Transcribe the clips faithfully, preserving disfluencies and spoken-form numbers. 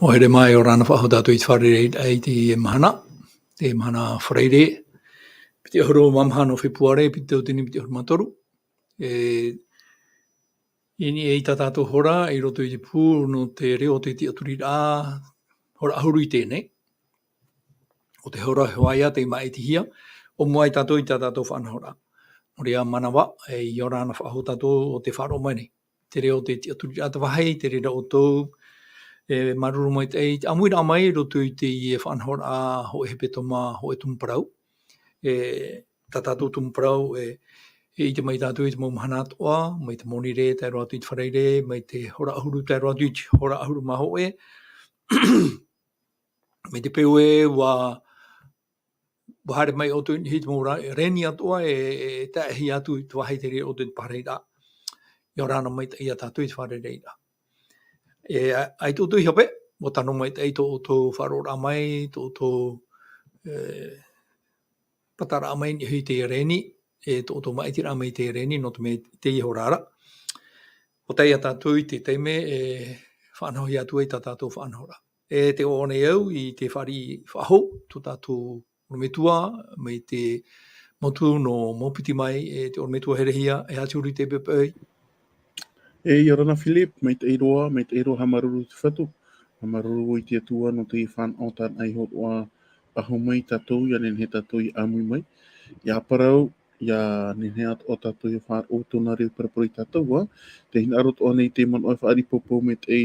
ʻO here mai, ʻia ora na faʻahou tātou i te fārereiraʻa i teie mahana, te mahana Faraire, piti ʻahuru mā maha nō Fepuare, piti tauatini piti ʻahuru mā toru. E, i niʻa i tā tātou hora, i roto i te pū nō te reo o te tiʻaturiraʻa, hora ʻahuru i teie nei. ʻO te hora hoʻi ia tei māʻitihia, ʻōmua ai tātou i tā tātou faʻanahoraʻa. Nō reira, mānava, e, ʻia ora na faʻahou tātou ʻo tē faʻaroʻo mai nei. Te reo o te tiʻaturiraʻa, te vāhi, te reira ʻoutou, e, māuruuru maitaʻi, te ʻāmuiraʻa mai i roto i teie faʻanahoraʻa hōʻē hepetoma, hōʻē tumu parau. E, tā tātou tumu parau, e, e ʻite mai tātou i te mau mahana atoʻa, mai te Mōnirē tae roa atu i te Faraire, mai te hora ʻahuru tae roa atu i te hora ʻahuru mā hōʻē. Mai te peu ē, ʻua, ʻua haere mai ʻoutou i te mau ra-, reni atoʻa e, e tae atu i te vāhi te reira o te pārahiraʻa. ʻIa ora na maitaʻi ia tātou i te fārereiraʻa. E, ʻa, ʻaita ʻoutou i hape, ʻua tano maitaʻi tō ʻoutou faʻaroʻoraʻa mai, tō ʻoutou, e, pataraʻa mai i niʻa i te reni, e tō ʻoutou māʻitiraʻa mai i te reni, nō te mea i teie hora ra. ʻUa tae ia tātou i te taime e faʻanahohia atu ai tā tātou faʻanahoraʻa. E tē ʻoaʻoa nei au i te fāriʻi faʻahou, tō tātou ʻorometua, mai te motu nō Maupiti mai, e te ʻorometua Herehia, e aha te huru i teie poʻipoʻi? E, ʻia ora na Philip, maitaʻi roa, maitaʻi roa, haʻamāuruuru i te Fatu, haʻamāuruuru i te Atua nō te fānaʻo tāna i hōroʻa faʻahou mai ia tātou, ʻia nehenehe tātou ʻia ʻāmui mai, ʻia parau, ʻia nehenehe atoʻa tātou ʻia faʻaroʻo tōna reo parapara ia tātou, ā, tē hinaʻaro atoʻa nei te manaʻo e fāriʻi poupou maitaʻi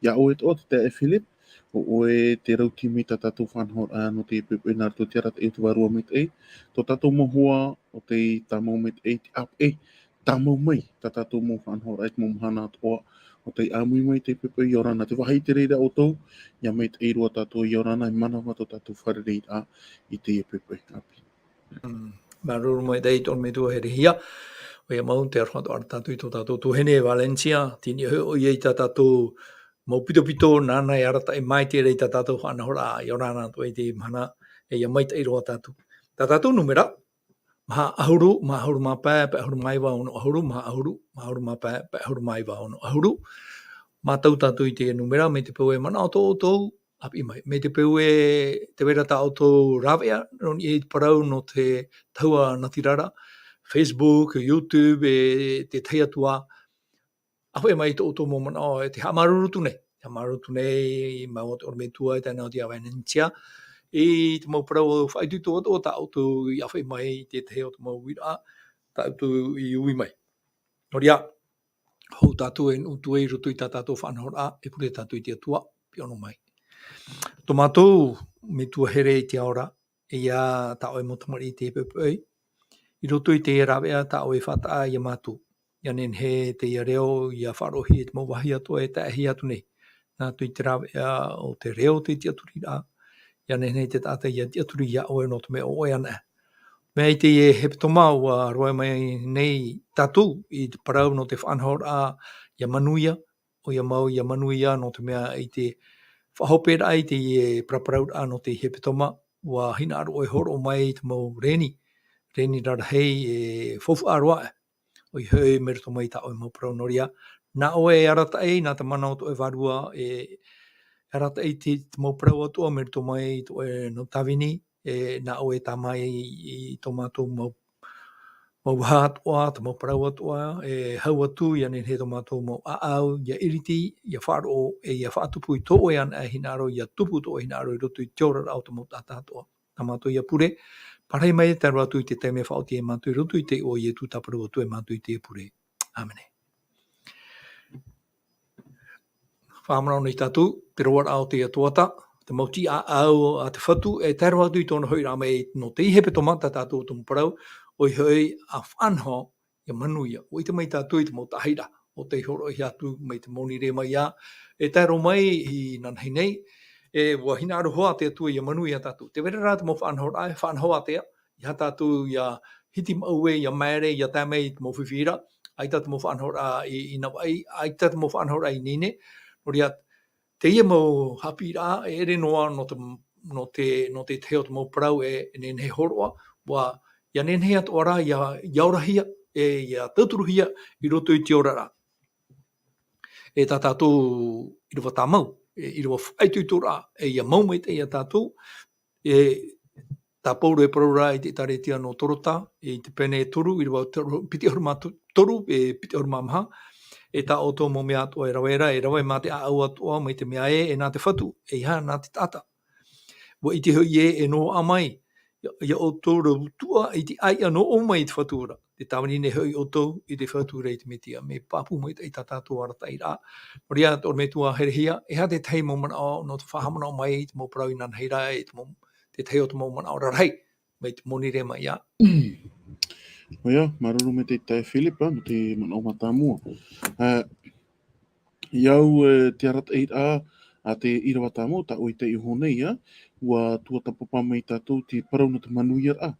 ia ʻoe atoʻa, te taeaʻe Philip, ʻo ʻoe te rauti mai tā tātou faʻanahoraʻa nō teie poʻipoʻi nā roto i te arataʻi o te Vārua Maitaʻi, tō tātou mau hoa ʻo tei tāmau maitaʻi, te ʻāpeʻe, tāmau mai tā tātou mau faʻanahoraʻa i te mau mahana atoʻa, ʻo tei ʻāmui mai i teie poʻipoʻi, ʻia ora na. Te vāhi te reira ʻoutou, ʻia maitaʻi roa tātou, ʻia ora na, e mānava tō tātou fārereiraʻa i teie poʻipoʻi. ʻĀpī. Mm. Māuruuru maitaʻi i tō ʻorometua Herehia. ʻOia mau, tē aroha atoʻa ra tātou i tō tātou tuahine Valencia, tei niʻa hoʻi ʻoia i tā tātou mau pitopito, nāna e arataʻi mai i te reira i tā tātou faʻanahoraʻa, ʻia ora na atoʻa i teie mahana, e ʻia maitaʻi roa tātou. Tā tātou nūmera, maha ʻahuru, maha ʻahuru mā pae, pae ʻahuru mā iva, ono ʻahuru, maha ʻahuru, maha ʻahuru mā pae, pae ʻahuru mā iva, ono ʻahuru. Mātau tātou i te nūmera, mai te peu e manaʻo atoʻa ʻoutou, ʻāpī mai. Mai te peu e tē vai ra tā ʻoutou rāveʻa, nō niʻa i te parau nō te tahua natirara, Facebook, YouTube, e te tahi atu ā, ʻāfaʻi mai i tō ʻoutou mau manaʻo, e te haʻamāuruuru atu nei. Haʻamāuruuru atu nei, māua te ʻorometua, e tae noa atu ia Valencia, i te mau parau faʻaitoito atoʻa tā ʻoutou i ʻāfaʻi mai i te tahi o te mau uiraʻa, tā ʻoutou i ui mai. Nō reira, hou tātou e nuʻu atu ai i roto i tā tātou faʻanahoraʻa, e pure tātou i te Atua, piʻi ʻōna mai. Tō mātou metua here i te ao ra, ʻEia tā ʻoe mau tamariʻi i teie poʻipoʻi, i roto i teie rāveʻa tā ʻoe i faʻataʻa ia mātou. ʻIa nehenehe teie reo ʻia faʻaroʻohia i te mau vāhi atoʻa e taeaʻehia atu nei. Nā roto i te rāveʻa o te reo o te tiʻaturiraʻa, ʻia nehenehe te taʻata ʻia tiʻaturi ia ʻoe nō te mea ʻo ʻoe anaʻe. Mea i teie hepetoma ʻua roaʻa mai nei tātou i te parau nō te faʻanahoraʻa ʻia manuia, ʻoia mau ʻia manuia nō te mea i te faʻahoperaʻa i teie paraparauraʻa nō te hepetoma, ʻua hinaʻaro ʻoe e hōroʻa mai i te mau reni, reni rarahi e faufaʻa roa aʻe. ʻOia hoʻi, mai roto mai tā ʻoe mau parau nō reira, nā ʻoe e arataʻi, nā te mana o tō ʻoe Vārua e arataʻi i te, te mau parau atoʻa mai roto mai tō ʻoe nau tāvini, e, nā ʻoe e tāmā i, i tō mātou mau, mau vaha atoʻa, te mau parau atoʻa, e hau atu, ʻia nehenehe tō mātou mau ʻāʻau, ʻia ʻiriti, ʻia faʻaroʻo, e ʻia faʻatupu i tō ʻoe anaʻe hinaʻaro, ʻia tupu tō ʻoe hinaʻaro i roto i te oraraʻa o te mau taʻata atoʻa. Tā mātou ʻia pure, pārahi mai e tae roa atu i te taime e faʻaoti ai mātou i roto i te iʻoa o Ietu, tā parau atu ai mātou i teie pure. ʻĀmene. Faʻamanaʻo nei tātou, te roaraʻa o te Atua atoʻa, te mau tiʻaʻau a te Fatu, e tae roa atu i tōna hoʻiraʻa mai nō teie hepetoma tā tātou tumu parau, ʻoia hoʻi ʻa faʻanaho ia manuia. ʻUa ʻite mai tātou i te mau taʻahiraʻa o tei hōroʻahia atu mai te moni rē mai ā, e tae roa mai i nānahi nei, e ʻua hinaʻaro hoʻi te Atua ia manuia tātou. Tē vai ra te mau faʻanahoraʻa, e faʻanaho ātea, ʻeiaha tātou ia hiti maʻu ē, ia maere, ia tae mai i te mau fifi ra, ʻaita te mau faʻanahoraʻa i, i Navaʻi, ʻaita te mau faʻanahoraʻa i Nīnē. Nō reira, teie mau haʻapiʻiraʻa, e ʻere noa nō te, nō te, nō te tahi o te mau parau e, e nehenehe e hōroʻa, ʻua, ia nehenehe atoʻa ra, ia, ia orahia, e, ia tauturuhia i roto i te oraraʻa. E tā tātou ʻīrava tāmau, e, ʻīrava faʻaitoitoraʻa, e, ia mau maitaʻi ia tātou, e, tā Pauro e parau ra i te ʻĒtārētia nō Torota, i te pene e toru, ʻīrava toru, piti ʻahuru mā toru, e, piti ʻahuru mā maha, e tā ʻoutou mau mea atoʻa e rave ra, e rave mā te ʻāʻau atoʻa, mai te mea ē, e nā te Fatu, ʻeiaha nā te taʻata. ʻUa ʻite hoʻi ē, e noaʻa mai, ia, ia ʻoutou rau tuʻa i te ʻāiʻa nō ʻō mai i te Fatu ra. Te tāvini nei hoʻi ʻoutou i te Fatu ra i te Metia, mea pāpū maitaʻi tā tātou arataʻiraʻa. Nō reira, te ʻorometua herehia, ʻeiaha te tahi mau manaʻo, nō te faʻahaʻamanaʻo mai i te mau parau i nānahi ra, i te mau, te tahi o te mau manaʻo rarahi, mai te moni rē mai ā. ʻOia, māuruuru maitaʻi Philip, nō te manaʻo mātāmua. Ā, i au, e, te arataʻiraʻa a te ʻīrava tāmau, tā ʻoe i taiʻo nei, ā, ʻua tuatāpapa mai tātou te parau nō te manuiaraʻa.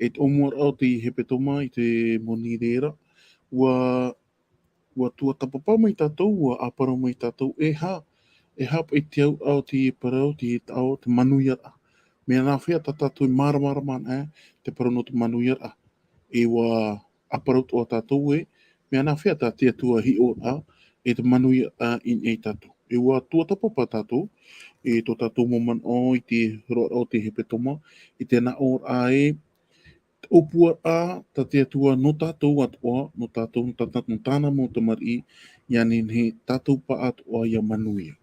E te ʻōmuaraʻa o te hepetoma i te moni rē ra, ʻua, ʻua tuatāpapa mai tātou, ʻua ʻāparau mai tātou, e aha, e aha paʻi te auraʻa o te parau, te taʻo, te manuiaraʻa. Mea nāfea tā tātou e māramarama ana, ā, te parau nō te manuiaraʻa. E ʻua ʻāparau atoʻa tātou ē, mea nāfea tā te Atua hiʻoraʻa, e te manuiaraʻa i niʻa ia tātou. E ʻua tuatāpapa tātou, e tō tātou mau manaʻo i te roaraʻa o te hepetoma, i te nāʻōraʻa ē, te ʻōpuaraʻa tā te Atua nō tātou atoʻa, nō tātou, nō tā, nō tāna mau tamariʻi, ia nehenehe tātou pāʻatoʻa ia manuia.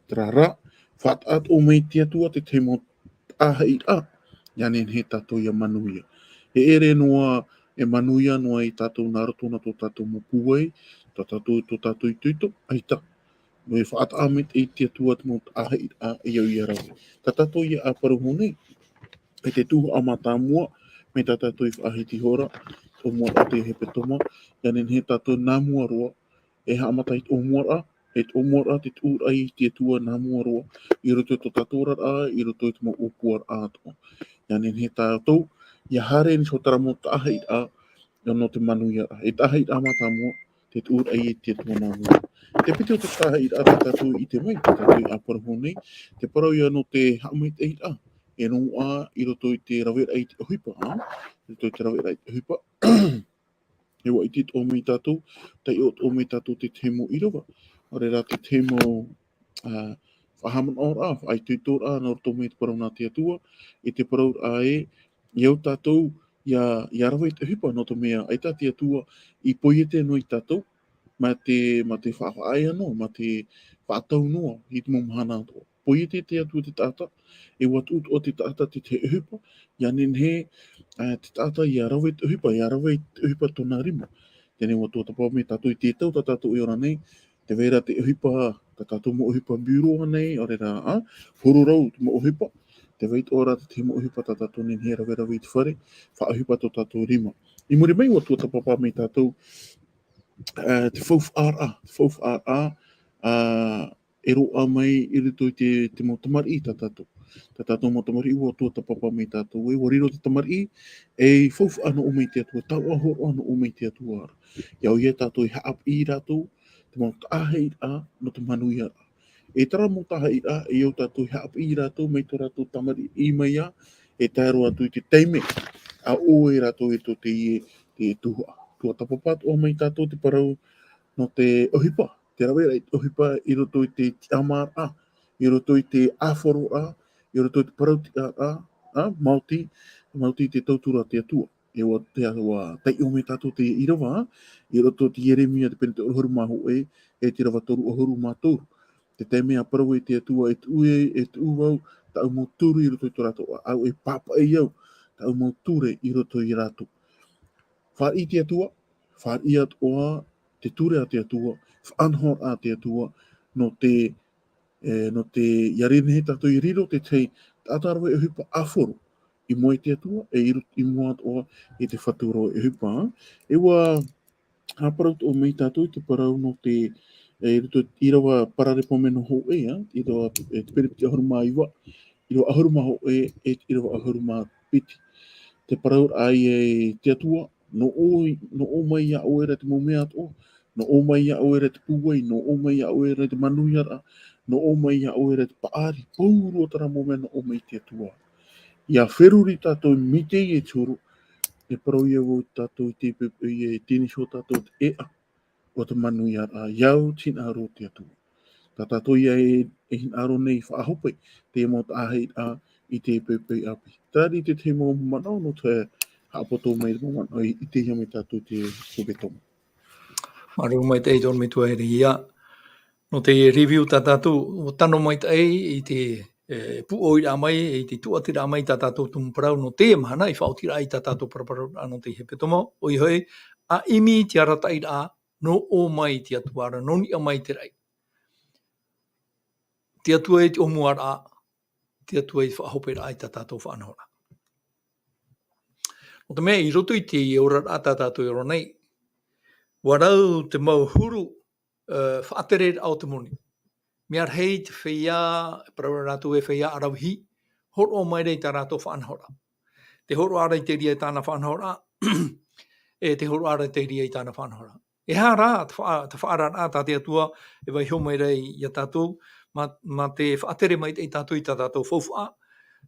Terā rā, faʻataʻa atoʻa mai te Atua te tahi mau taʻahiraʻa, ia nehenehe tātou ia manuia. E ʻere noa, e manuia noa ia tātou nā roto nā tō tātou mau pūai, tā tātou, tō tātou itoito, ʻaita. Nō te faʻataʻa mai te, te Atua te mau taʻahiraʻa e au ia rave. Tā tātou ia ʻāparau nei, e te tuhaʻa mātāmua, mai tā tātou i faʻahiti hora, ʻōmuaraʻa o te hepetoma, ia nehenehe tātou nā mua roa, e haʻamata i te ʻōmuaraʻa, e te ʻōmuaraʻa te tuʻuraʻa i te Atua nā mua roa, i roto i tō tātou oraraʻa, i roto i te mau ʻōpuaraʻa atoʻa. Ia nehenehe tātou, ia haere i niʻa i terā mau taʻahiraʻa, nō te manuiaraʻa. E taʻahiraʻa mātāmua, te tuʻuraʻa i te Atua nā mua. Te piti o te taʻahiraʻa tā tātou i ʻite mai, tā tātou i ʻāparau nei, te parau ia nō te haʻamaitaʻiraʻa, e noaʻa i roto i te raveraʻa i te ʻohipa, ā? I roto i te raveraʻa i te ʻohipa. E ʻua ʻite atoʻa mai tātou, taiʻo atoʻa mai tātou te tahi mau ʻīrava. ʻAore rā te tahi mau, ā, faʻahaʻamanaʻoraʻa, faʻaitoitoraʻa, nā roto mai te parau nā te Atua, i te parauraʻa ē, i au tātou, ia, ia rave i te ʻohipa, nō te mea, ʻaita te Atua i poiete noa ia tātou, mā te, mā te faʻaʻē noa, mā te faʻatau noa, i te mau mahana atoʻa. Poiete te Atua te taʻata, e ʻua tuʻu atoʻa te taʻata te tahi ʻohipa, ia nehenehe, ā, te taʻata ia rave i te ʻohipa, ia rave i te ʻohipa tōna rima. Teie nei ʻua tuatāpapa mai tātou i te tau tā tātou e ora nei, tē vai ra te ʻohipa, tā tātou mau ʻohipa bureau nei, ʻaore rā, ā, huru rau te mau ʻohipa, tē vai atoʻa ra te tahi mau ʻohipa tā tātou e nehenehe e raverave i te fare, faʻaʻohipa tō tātou rima. I muri mai ʻua tuatāpapa mai tātou, ā, te faufaʻaraʻa, te faufaʻaraʻa, ā, e roaʻa mai i roto i te, te mau tamariʻi tā tātou. Tā tātou mau tamariʻi ʻua tuatāpapa mai tātou, e ʻua riro te tamariʻi, ei faufaʻa nō ʻō mai te Atua, taoʻa hōroʻa nō ʻō mai te Atua ra. E au ia tātou e haʻapiʻi ia rātou, te mau taʻahiraʻa nō te manuiaraʻa. E terā mau taʻahiraʻa, e au tātou e haʻapiʻi ia rātou mai tō rātou tamariʻi mai ā, e tae roa atu i te taime, ʻa ʻō ai rātou i tō teie, te tuhaʻa. Tuatāpapa atoʻa mai tātou te parau nō te ʻohipa, te raveraʻa i te ʻohipa i roto i te tiʻamāraʻa, i roto i te ʻāfaro ra, i roto i te parau tiʻaraʻa, ā, maoti, maoti te tauturu a te Atua. E ʻua te, ʻua taiʻo mai tātou te ʻīrava, i roto i te Ieremia te pene toru ʻahuru mā hōʻē, e te ʻīrava toru ʻahuru mā toru. Te taime ʻa parau ai te Atua, e tuʻu e, e tuʻu vau, tāʻu mau ture i roto i tō rātou ʻāʻau, e pāpaʻi au, tāʻu mau ture i roto ia rātou. Fāriʻi te Atua, fāriʻi atoʻa te ture a te Atua, faʻanahoraʻa a te Atua, nō te, e, nō te, ia nehenehe tātou e riro te tahi taʻata rave ʻohipa ʻāfaro, i mua i te Atua, e i ro-, i mua atoʻa i te Fatu rave ʻohipa. E ʻua, Hāparau atoʻa mai tātou i te parau nō te, e, i roto i te ʻīrava Paraleipome nō hōʻē, ā, ʻīrava, e, te pene piti ʻahuru mā iva, ʻīrava ʻahuru mā hōʻē, e te ʻīrava ʻahuru mā piti. Te parau ra ïa e te Atua, nō ʻō, nō ʻō mai iā ʻoe ra te mau mea atoʻa, nō ʻō mai iā ʻoe ra te pūai, nō ʻō mai iā ʻoe ra te manuiaraʻa, nō ʻō mai iā ʻoe ra te paʻari, pauroa terā mau mea nō ʻō mai te Atua. ʻIa feruri tātou i te mea e te huru, e parau ïa vau tātou i te poʻipoʻi e tini iho tātou te ʻēʻa o te manuiaraʻa, ʻia au te hinaʻaro o te Atua. Tā tātou ïa e, e hinaʻaro nei faʻahope, te mau taʻahiraʻa i te poʻipoʻi ʻāpī. Terā te tahi mau manaʻo nō te haʻapoto mai te mau manaʻo i, i te hia mai tātou te hepetoma. Māuruuru maitaʻi te ʻorometua Herehia. Nō te review tā tātou, ʻua tano maitaʻi i te, e, pūʻoiraʻa mai, i te tūʻatiraʻa mai tā tātou tumu parau nō teie mahana, i faʻaotiraʻa i tā tātou paraparau nō te hepetoma, ʻoia hoʻi, ʻa ʻimi te arataʻiraʻa, nō ʻō mai te Atua ra, nō niʻa mai te raʻi. Te Atua i te ʻōmuaraʻa, te Atua i te faʻahoperaʻa i tā tātou faʻanahoraʻa. Nō te mea, i roto i te oraraʻa tā tātou e ora nei, ʻua rau te mau huru, e, faʻatereraʻa o te moni. Mea rahi te feiā, e parau ra rātou e feiā ʻaravihi, hōroʻa mai ra i tā rātou faʻanahoraʻa. Tē hōroʻa ra i te reira i tāna faʻanahoraʻa, e tē hōroʻa ra i te reira i tāna faʻanahoraʻa. E aha rā te faʻa-, te faʻaararaʻa tā te Atua e vaiiho mai ra iā tātou, mā, mā te faʻatere maitaʻi tātou i tā tātou faufaʻa,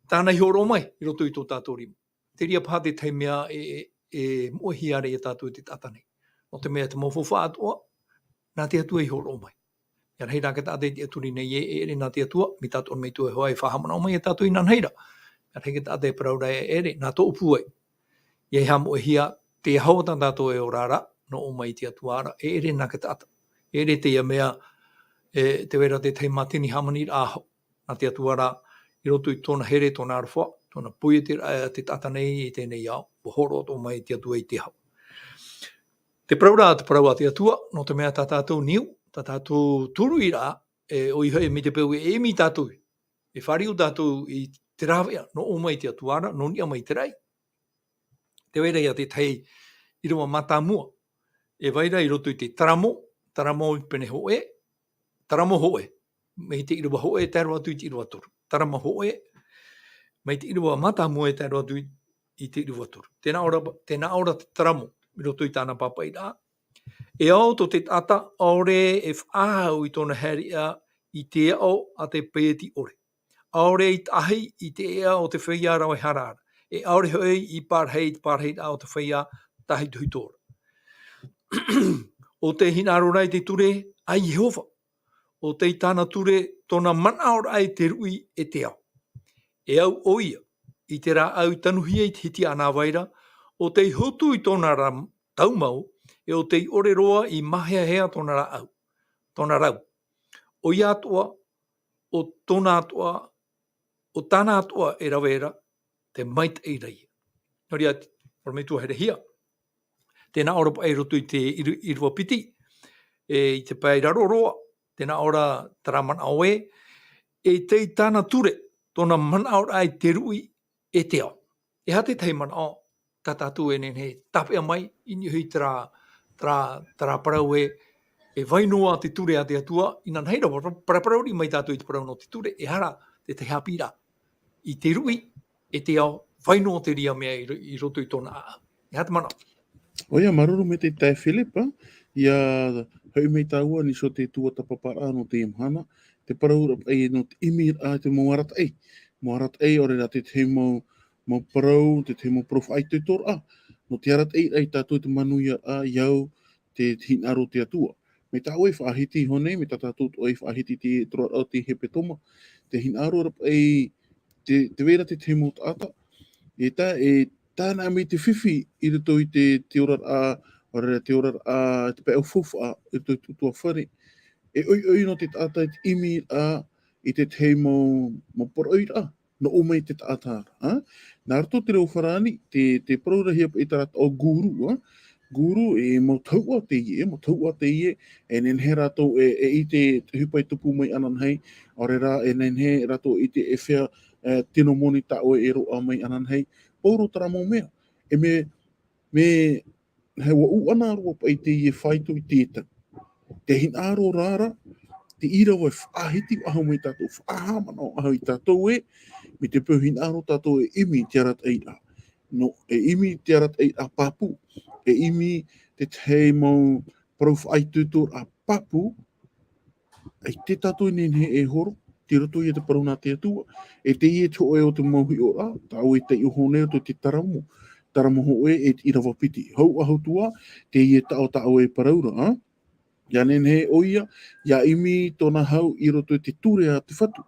tāna i hōroʻa mai i roto i tō tātou rima. Te reira paha te tahi mea e, e, e moʻehia ra iā tātou i te taʻata nei. Nō te mea te mau faufaʻa atoʻa, nā te Atua i hōroʻa mai. Mea rahi rā te taʻata i tiʻaturi nei ē, e ʻere nā te Atua, mai tā tōna metua Iehova e faʻahaʻamanaʻo mai iā tātou inanahi ra. Mea rahi te taʻata e parau ra ē, e ʻere, nā tōʻu pūai. ʻIa haʻamoʻehia te aho tā tātou e ora ra, nō ʻō mai te Atua ra, e ʻere nā te taʻata. E ʻere teie mea, e, tē vai ra te tahi mātini hāmaniraʻa aho. Nā te Atua ra, i roto i tōna here, tōna aroha, tōna poieteraʻa te taʻata nei i teie nei ao, ʻua hōroʻa atoʻa mai te Atua i te aho. Te parau ra, te parau a te Atua, nō te mea tā tātou niu, tā tātou tūruʻiraʻa, e, ʻoia hoʻi mai te peu e ʻimi tātou, e fāriu tātou i te rāveʻa, nō ʻō mai te Atua ra, nō niʻa mai te raʻi. Tē vai ra ïa te tahi ʻīrava mātāmua, e vai ra i roto i te Taramo, Taramo i te pene hōʻē, Taramo hōʻē, mai te ʻīrava hōʻē e tae roa atu i te ʻīrava toru. Taramo hōʻē, mai te ʻīrava mātāmua e tae roa atu i, i te ʻīrava toru. Tē nā ʻō ra, tē nā ʻō ra te Taramo, i roto i tāna pāpaʻiraʻa. E ao tō te taʻata, ʻaore e faʻaau i tōna haereʻa i te aʻo a te pēti ʻore. ʻAore i taʻahi i te ʻēʻa o te feiā rave hara ra. E ʻaore hoʻi i pārahi i te pārahiraʻa o te feiā tāhitohito ra. ʻO tei hinaʻaro ra i te ture a Iehova. ʻO tei tāna ture tōna manaʻoraʻa i te ruʻi e te ao. E au ʻoia i te rāʻau i tanuhia i te hitiʻa nā vai ra, ʻo tei hotu i tōna ra-, taumau, e ʻo tei ʻore roa i māheahea tōna rāʻau, tōna rau. ʻOia atoʻa, ʻo tōna atoʻa, ʻo tāna atoʻa e rave ra, te maitaʻi ra ïa. Nō reira, ʻorometua Herehia. Tē nā ʻō ra paʻi i roto i te ʻīra-, ʻīrava piti, e, i te pae raro roa, tē nā ʻō ra terā manaʻo ē, e tei tāna ture, tōna manaʻoraʻa i te ruʻi, e te ao. E aha te tahi manaʻo, tā tātou e nehenehe e tāpeʻa mai, i niʻa hoʻi terā, terā, terā parau ē, e vai noa te ture a te Atua, inanahi ra, para-, paraparau mai tātou i te parau nō te ture, e aha ra te tahi haʻapiʻiraʻa. I te ruʻi, e te ao, vai noa te reira mea i ro-, i roto i tōna ʻāʻau. E aha te manaʻo? ʻOia, māuruuru maitaʻi Philip, ā, ʻia hoʻi mai tāua i niʻa iho i te tuatāpaparaʻa nō teie mahana, te parau ra paʻi nō te ʻimiraʻa i te mau arataʻi. Mau arataʻi, ʻaore rā te tahi mau, mau parau, te tahi mau parau faʻaitoitoraʻa. Nō te arataʻiraʻa ia tātou i te manuiaraʻa, ʻia au te, te hinaʻaro o te Atua. Mai tā ʻoe i faʻahiti iho nei, mai tā tātou atoʻa i faʻahiti i te oraraʻa o te hepetoma. Te hinaʻaro ra paʻi, te, tē vai ra te tahi mau taʻata. E tā, e tāna mai te fifi i roto i te, te oraraʻa, ʻaore rā te oraraʻa, te pae faufaʻa, i roto i te ʻutuāfare. E ʻoiʻoi noa te taʻata i te ʻimiraʻa i te tahi mau, mau poroʻi ra, nō ʻō mai te taʻata ra, ā? Nā roto i te reo farāni, te, te parau ra ïa paʻi terā taʻo guru, ā? Guru, e mau tahuʻa teie, e mau tahuʻa teie, e nehenehe rātou e, e ʻite te ʻohipa i tupu mai ananahi, ʻaore rā, e nehenehe rātou e ʻite e fea, e, tino moni tā ʻoe e roaʻa mai ananahi, pauroa terā mau mea. E mea, mea, he ua ʻuʻana roa paʻi teie faito i te tau. Te hinaʻaro rā ra, te ʻīrava e faʻahiti faʻahou mai tātou, faʻahaʻamanaʻo faʻahou i tātou ē, mai te peu hinaʻaro tātou e ʻimi i te arataʻiraʻa. Nō, e ʻimi i te arataʻiraʻa pāpū, e ʻimi i te tahi mau parau faʻaitoitoraʻa pāpū, ʻaita tātou e nehenehe e horo, tei roto ia te parau nā te Atua, e teie te hōʻē o te mau hiʻoraʻa, tāʻu e taiʻo nei i roto i te taramo, taramo hōʻē e te ʻīrava piti. Hau ʻahu atu ā, teie taʻo tāʻu e parau ra, ā? ʻIa nehenehe ʻoia, ʻia ʻimi tōna hau i roto i te ture a te Fatu.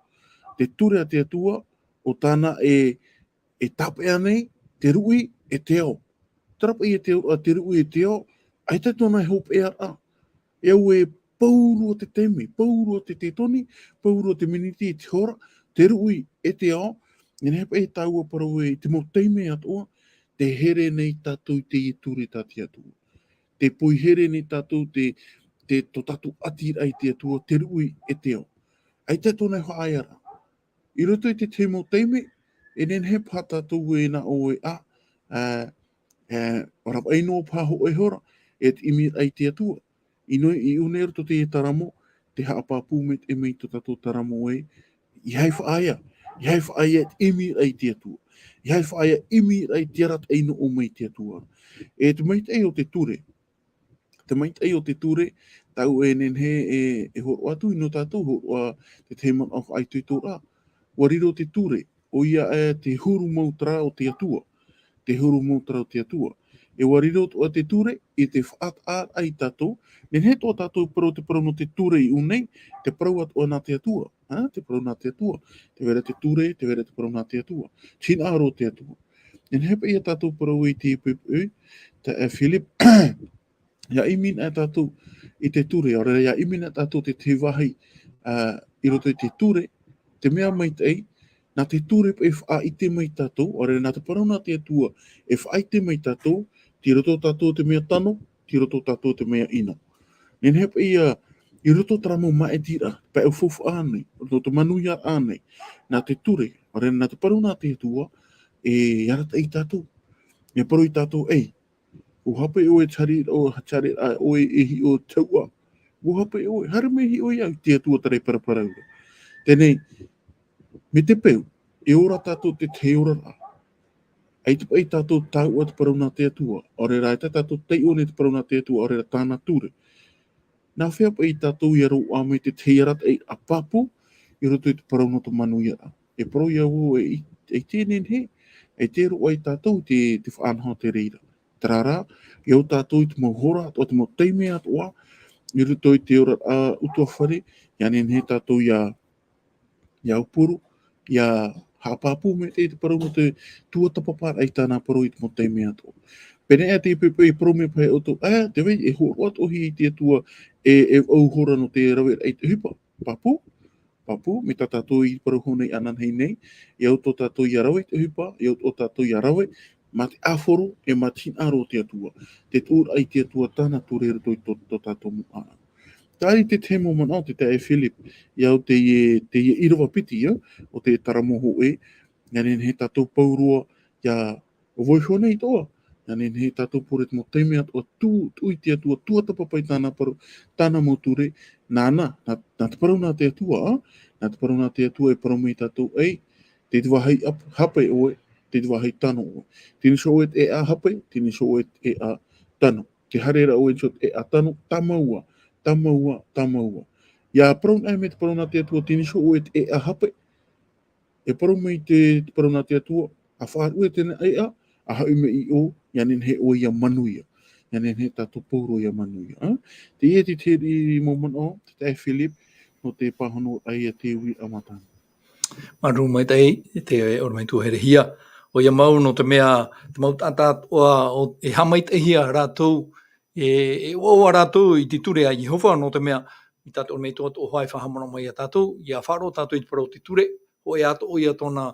Te ture a te Atua, ʻo tāna e, e tāpeʻa nei, te ruʻi, e te ao. Terā paʻi e te, a te ruʻi, e te ao, ʻaita tōna e hopeʻa ra. E au e pauroa te taime, pauroa te tetoni, pauroa te miniti, te hora, te ruʻi, e te ao, e nehenehe paʻi tāua parau ē, i te mau taime atoʻa, tē here nei tātou i teie ture tā te Atua. Tē poihere nei tātou te, te, tō tātou ʻatiraʻa i te Atua, te ruʻi, e te ao. ʻAita tōna e faʻaea ra. I roto i te tahi mau taime, e nehenehe paha tātou e nā ʻō ē, ā, ā, ā, ʻo rave noa paha hōʻē hora, e te ʻimiraʻa i te Atua. I ʻō nei, i ʻō nei i roto i te taramo, te haʻapāpū maitaʻi mai tō tātou taramo ē, ʻeiaha e faʻaea, ʻeiaha e faʻaea te ʻimiraʻa i te Atua. ʻEiaha e faʻaea ʻimiraʻa i te arataʻi nō ʻō mai i te Atua. E te maitaʻi o te ture, te maitaʻi o te ture, tāʻu e nehenehe e, e hōroʻa atu, ʻino tātou, hōroʻa te tahi manaʻo faʻaitoitoraʻa. ʻUa riro te ture, ʻoia ē te huru mau terā o te Atua. Te huru mau terā o te Atua. E ʻua riro atoʻa te ture, i te faʻataʻa ia tātou, nehenehe atoʻa tātou e parau te parau nō te ture i ʻō nei, te parau atoʻa nā te Atua, ā, te parau nā te Atua. Tē vai ra te ture, tē vai ra te parau nā te Atua. Te hinaʻaro o te Atua. Nehenehe paʻi ia tātou e parau i te poʻipoʻi, tā, ā, Philip, ʻia ʻimi na tātou i te ture, ʻaore rā ʻia ʻimi na tātou te, te vāhi, ā, i roto i te ture, te mea maitaʻi, nā te ture paʻi e faʻaʻite mai tātou, ʻaore rā nā te parau nā te Atua e faʻaʻite mai tātou, tei roto tātou te mea tano, tei roto tātou te mea ʻino. Nehenehe paʻi ia, i roto terā mau māʻitiraʻa, pae faufaʻa nei, roto te manuiaraʻa nei, nā te ture, ʻaore rā nā te parau nā te Atua, e arataʻi ia tātou. E parau ia tātou, ei, ʻua hape ʻoe, tari, ʻo, tari, ā, ʻoe e hiʻo tauʻa. ʻUa hape ʻoe, haere mai hiʻo ia i te Atua terā e paraparau ra. Teie nei, mai te peu, e ora tātou i te tahi oraraʻa. ʻAita paʻi tātou e taʻa te parau nā te Atua, ʻaore rā ʻaita tātou e taiʻo nei te parau nā te Atua, ʻaore rā tāna ture. Nā hea paʻi tātou ʻia roaʻa mai te tahi arataʻiraʻa pāpū, i roto i te parau nō te manuiaraʻa. E parau ia vau ē, e, e ʻite nehenehe, e ʻite roa ia tātou te, te faʻanaho o te reira. Terā rā, ʻia ō tātou i te mau hora, atoʻa te mau taime atoʻa, i roto i te oraraʻa ʻutuāfare, ʻia nehenehe tātou ʻia, ʻia aupuru, ʻia haʻapāpū maitaʻi te parau nō te tuatāpaparaʻa i tāna parau i te mau taime atoʻa. Pēneiaʻe te poʻipoʻi e parau mai paha ʻoutou, ā, tē vai, e hōroʻa atoʻa hia te Atua, e, e vaʻu hora nō te raveraʻa i te ʻohipa. Pāpū, pāpū, mai tā tātou i parau hoʻi nei ananahi nei, ʻia ō tō tātou ʻia rave i te ʻohipa, ʻia ō tō tātou ʻia rave, mā te ʻāfaro, e mā te hinaʻaro o te Atua, te tuʻuraʻa i te Atua tāna ture i roto i tō, tō tātou mau ʻāʻau. Terā te tahi mau manaʻo, te taeaʻe Philip, ʻia au teie, teie ʻīrava piti, ā, o te taramo hōʻē, ʻia nehenehe tātou pauroa, ʻia, ʻo vaiiho nei atoʻa, ʻia nehenehe tātou pure te mau taime atoʻa tū, tū i te Atua, tuatāpapa i tāna parau, tāna mau ture, nāna, nā, nā te parau nā te Atua, ā, nā te parau nā te Atua e parau mai ia tātou, ei, tei te vāhi ap-, hape ʻoe, tei te vāhi tano ʻoe. Tei niʻa iho ʻoe i te ʻēʻa hape, tei niʻa iho ʻoe i te ʻēʻa tano. Tē haere ra ʻoe i niʻa iho i te ʻēʻa tano, tāmau ā, tāmau ā, tāmau ā. ʻIa parau anaʻe mai te parau nā te Atua, tei niʻa iho ʻoe i te ʻēʻa hape, e parau mai te, te parau nā te Atua, ʻa faʻaruʻe teie ʻēʻa, ʻa hoʻi mai i ʻō, ʻia nehenehe ʻoe ʻia manuia. ʻIa nehenehe tātou pauroa ʻia manuia, ā? Teie te tahi mau manaʻo, te taeaʻe Philip, nō te pāhonoraʻa a te uiraʻa Mātana. Māuruuru maitaʻi, te ʻorometua herehia. ʻOia mau nō te mea, te mau taʻata atoʻa, ʻo, e haʻamaitaʻihia rātou, e, e ʻoaʻoa rātou i te ture a Iehova, nō te mea, mai tā te ʻorometua atoʻa hoʻi e faʻahaʻamanaʻo mai ia tātou, ʻia faʻaroʻo tātou i te parau o te ture, hōʻē atoʻa ia tōna,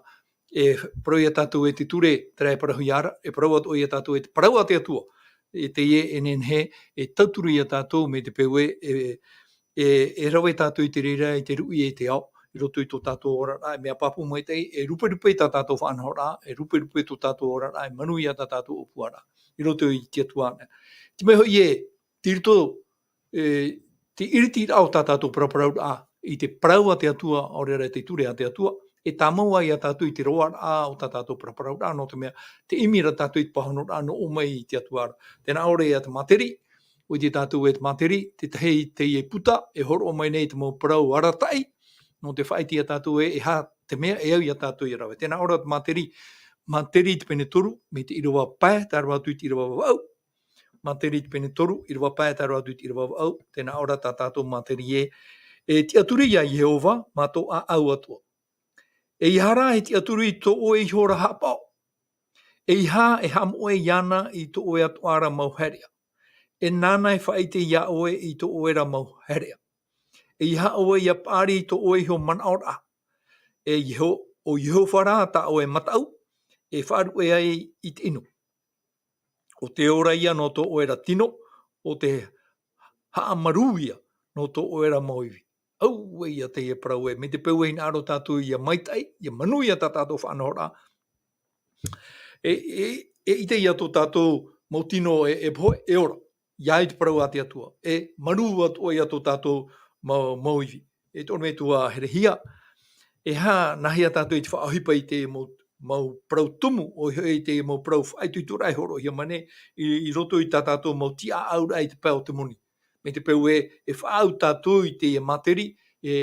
e parau ia tātou e te ture, terā e parauhia ra, e parau atoʻa ia tātou e te parau a te Atua. E teie e nehenehe, e tauturu ia tātou mai te peu ē, e, e, e rave tātou i te reira, i te ruʻi e te ao, i roto i tō tātou oraraʻa, e mea pāpū maitaʻi, e ruperupe tā tātou faʻanahoraʻa, e ruperupe tō tātou oraraʻa, e manuia tā tātou ʻōpuaraʻa, i roto i te Atua anaʻe. Te mea hoʻi ē, tei roto, e, te ʻiritiraʻa o tā tātou paraparauraʻa i te parau a te Atua, ʻaore rā te ture a te Atua, e tāmau ai iā tātou i te roaraʻa o tā tātou paraparauraʻa, nō te mea, te ʻimi ra tātou i te pāhonoraʻa nō ʻō mai i te Atua ra. Tē nā ʻō ra ia te Māteri, ʻua ʻite tātou ē te Māteri, te tahi teie puta, e hōroʻa mai nei te mau parau arataʻi, nō te faʻaʻite iā tātou ē, e aha te mea e au iā tātou ia rave. Tē nā ʻō ra te Māteri, Māteri te pene toru, mai te ʻīrava pae, tae roa atu i te ʻīrava vaʻu. Māteri te pene toru, ʻīrava pae, tae roa atu i te ʻīrava vaʻu, tē nā ʻō ra tā tātou Māteri ē, e tiʻaturi iā Iehova, mā tō ʻāʻau atoʻa. ʻEiaha rā e tiʻaturi i tō ʻoe iho ra haʻapaʻo. ʻEiaha e haʻamoʻe iāna i tō ʻoe atoʻa ra mau haereʻa. E nāna e faʻaʻite iā ʻoe i tō ʻoe ra mau haereʻa. ʻEiaha ʻoe ia paʻari i tō ʻoe iho manaʻoraʻa. E Ieho-, ʻo Iehova rā tā ʻoe mataʻu, e faʻaruʻe ai i te ʻino. ʻO te ora ia nō tō ʻoe ra tino, ʻo te haʻamarū ia nō tō ʻoe ra mau ivi. Auē ia teie parau ē, mai te peu e hinaʻaro tātou ia maitaʻi, ia manuia tā tātou faʻanahoraʻa. E, e, e ʻite ia tō tātou mau tino e, e pohe, e ora. ʻIa au te parau a te Atua. E marū atoʻa ia tō tātou mau, mau ivi. E te ʻorometua herehia, e aha, nāhea tātou i te faʻaʻohipa i te mau, mau parau tumu, ʻoia hoʻi te mau parau faʻaitoitoraʻa e hōroʻahia mai nei, i, i roto i tā tātou mau tiʻaʻauraʻa i te pae o te moni. Mai te peu ē, e faʻaau tātou i te Māteri, e,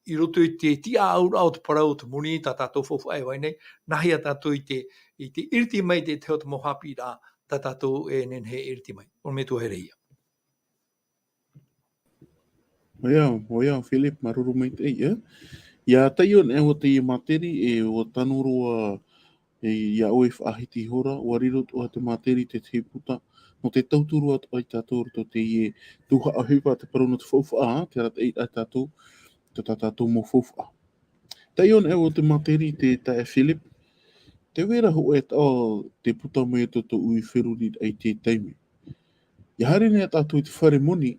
i roto i te tiʻaʻauraʻa o te parau o te moni, tā tātou faufaʻa e vai nei, nāhea tātou i te, i te ʻiriti mai i te tahi o te mau haʻapiʻiraʻa, tā tātou e nehenehe e ʻiriti mai. ʻOrometua herehia. ʻOia, ʻoia, Philip, māuruuru maitaʻi, e. ʻIa taiʻo nei ʻoe teie Māteri, e ʻua tano roa, e, iā ʻoe faʻahiti iho ra, ʻua riro atoʻa te Māteri te tahi puta, nō te tauturu atoʻa ia tātou i roto i teie tuhaʻa ʻohipa, te parau nō te faufaʻa, te arataʻi ia tātou, tā tātou mau faufaʻa. Taiʻo nei ʻoe te Māteri te taeaʻe Philip, tē vai ra hōʻē taʻo tē puta mai i tō ʻoutou feruriraʻa i te taime. ʻIa haere nei tātou i te fare moni,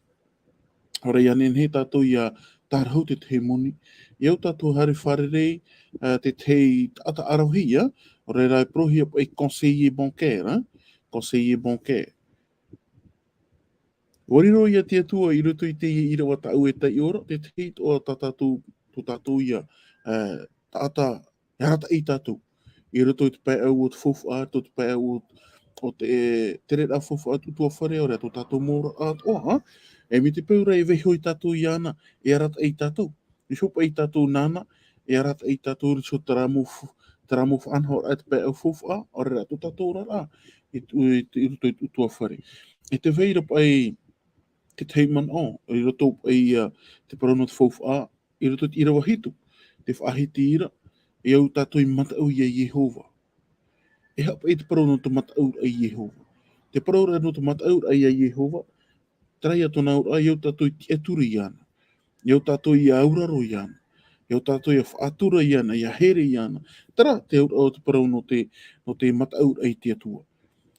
ʻaore ʻia nehenehe tātou ʻia tārahu te tahi moni, ʻia au tātou haere fārerei, ā, te tahi taʻata ʻaravihi, ʻaore rā e parauhia paʻi conseiller bancaire, ā, conseiller bancaire. ʻUa riro ia te Atua i roto i teie ʻīrava tāʻu e taiʻo ra, te tahi atoʻa tā tātou, tō tātou ia, ā, taʻata e arataʻi ia tātou. I roto i te pae ʻau o te faufaʻa, i roto i te pae ʻau o, o te, e, tereraʻa faufaʻa utuafare, ʻaore rā tō tātou mau oraraʻa atoʻa, ā? E mai te peu rā e vaiiho ia tātou iāna, e arataʻi ia tātou. Vaiiho paʻi ia tātou nāna, e arataʻi ia tātou i roto i terā mau f-, terā mau faʻanahoraʻa i te pae ʻau faufaʻa, ʻaore rā tō tātou oraraʻa, i, i, i roto i te utuafare. E tē vai ra paʻi te tahi manaʻo, i roto paʻi ia te parau nō te faufaʻa, i roto i te ʻīrava hitu, te faʻahiti ra, e au tātou i mataʻu iā Iehova. E aha paʻi te parau nō te mataʻuraʻa iā Iehova? Te parau ra nō te mataʻuraʻa iā Iehova, terā ia tōna auraʻa, e au tātou i tiʻaturi iāna. E au tātou ʻia auraro iāna. E au tātou ʻia faʻatura iāna, ʻia here iāna. Terā te auraʻa o te parau nō te, nō te mataʻuraʻa i te Atua.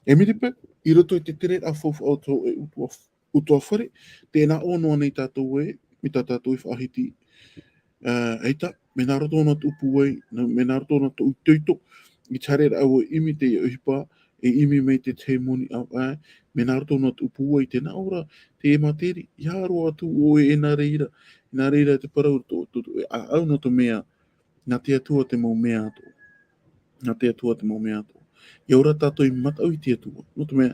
E mai te peu, i roto i te tereraʻa faufaʻa o tō e utua-, utuafare, tē nā ʻō noa nei tātou ē, mai tā tātou e faʻahiti. Ā, ʻaita, mea nā roto nā tōʻu pūai, nā, mea nā roto nā tōʻu itoito, i te haereraʻa ʻoe e ʻimi i teie ʻohipa, e ʻimi mai te tahi moni ʻāvaʻe, mea nā roto nā tōʻu pūai, tē nā ʻō ra, teie Māteri, ʻeiaha roa atu ʻoe e nā reira, e nā reira te parau tō, tō, tō, e ʻāʻau nō te mea, nā te Atua te mau mea atoʻa. Nā te Atua te mau mea atoʻa. ʻIa au ra tātou i mataʻu i te Atua. Nō te mea,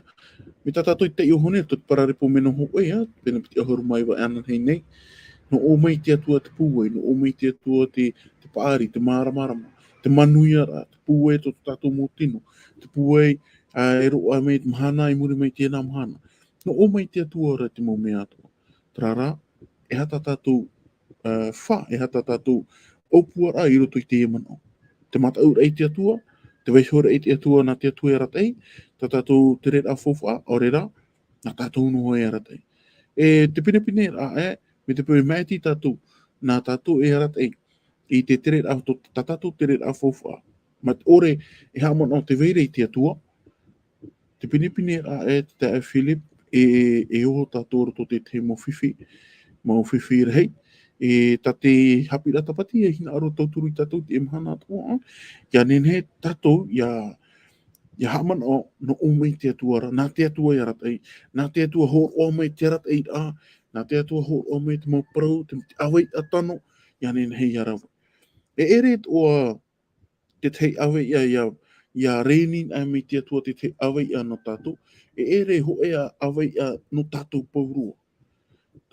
mai tā tātou i taiʻo iho nei, tō te Paralepo mea nō hōʻē, ā, pene piti ʻahuru mā iva e ana nei nei. Nō ʻō mai te Atua te pūai, nō ʻō mai te Atua te, te paʻari, te māramarama, te manuiaraʻa, te pūai tō tātou mau tino, te pūai, ā, e roaʻa mai te mahana, i muri mai i teie mahana. Nō ʻō mai te Atua ra te mau mea atoʻa. Terā rā, e aha tā tātou, ā, fā, e aha tā tātou ʻōpuaraʻa i roto i teie manaʻo. Te mataʻuraʻa i te Atua, te vaiihoraʻa i te Atua, nā te Atua e arataʻi, tā tātou tereraʻa faufaʻa, ʻaore rā, nā tātou noa e arataʻi. E te pinepine ra, ē, mai te peu e maʻiti tātou, nā tātou e arataʻi, i te tereraʻa, tō, tā tātou tereraʻa faufaʻa. Mā te ʻore, e haʻamanaʻo tē vai ra i te Atua, te pinepine ra, ē, te taeaʻe Philip, e, e, e oho tātou roto i te tahi mau fifi, mau fifi rahi, e, tā te haʻapiʻiraʻa Tāpati, e hinaʻaro tauturu ia tātou i teie mahana atoʻa, ā, ʻia nehenehe tātou, ʻia, ʻia haʻamanaʻo, nō ʻō mai te Atua ra, nā te Atua e arataʻi, nā te Atua hōroʻa mai te arataʻiraʻa, nā te Atua hōroʻa mai te mau parau, te, te ʻāvaʻe tano, ʻia nehenehe ʻia rave. E ʻere atoʻa te tahi ʻāvaʻe ʻia, ʻia reni anaʻe mai te Atua te tahi ʻāvaʻe nō tātou, e ʻere hōʻē ʻāvaʻe nō tātou pauroa.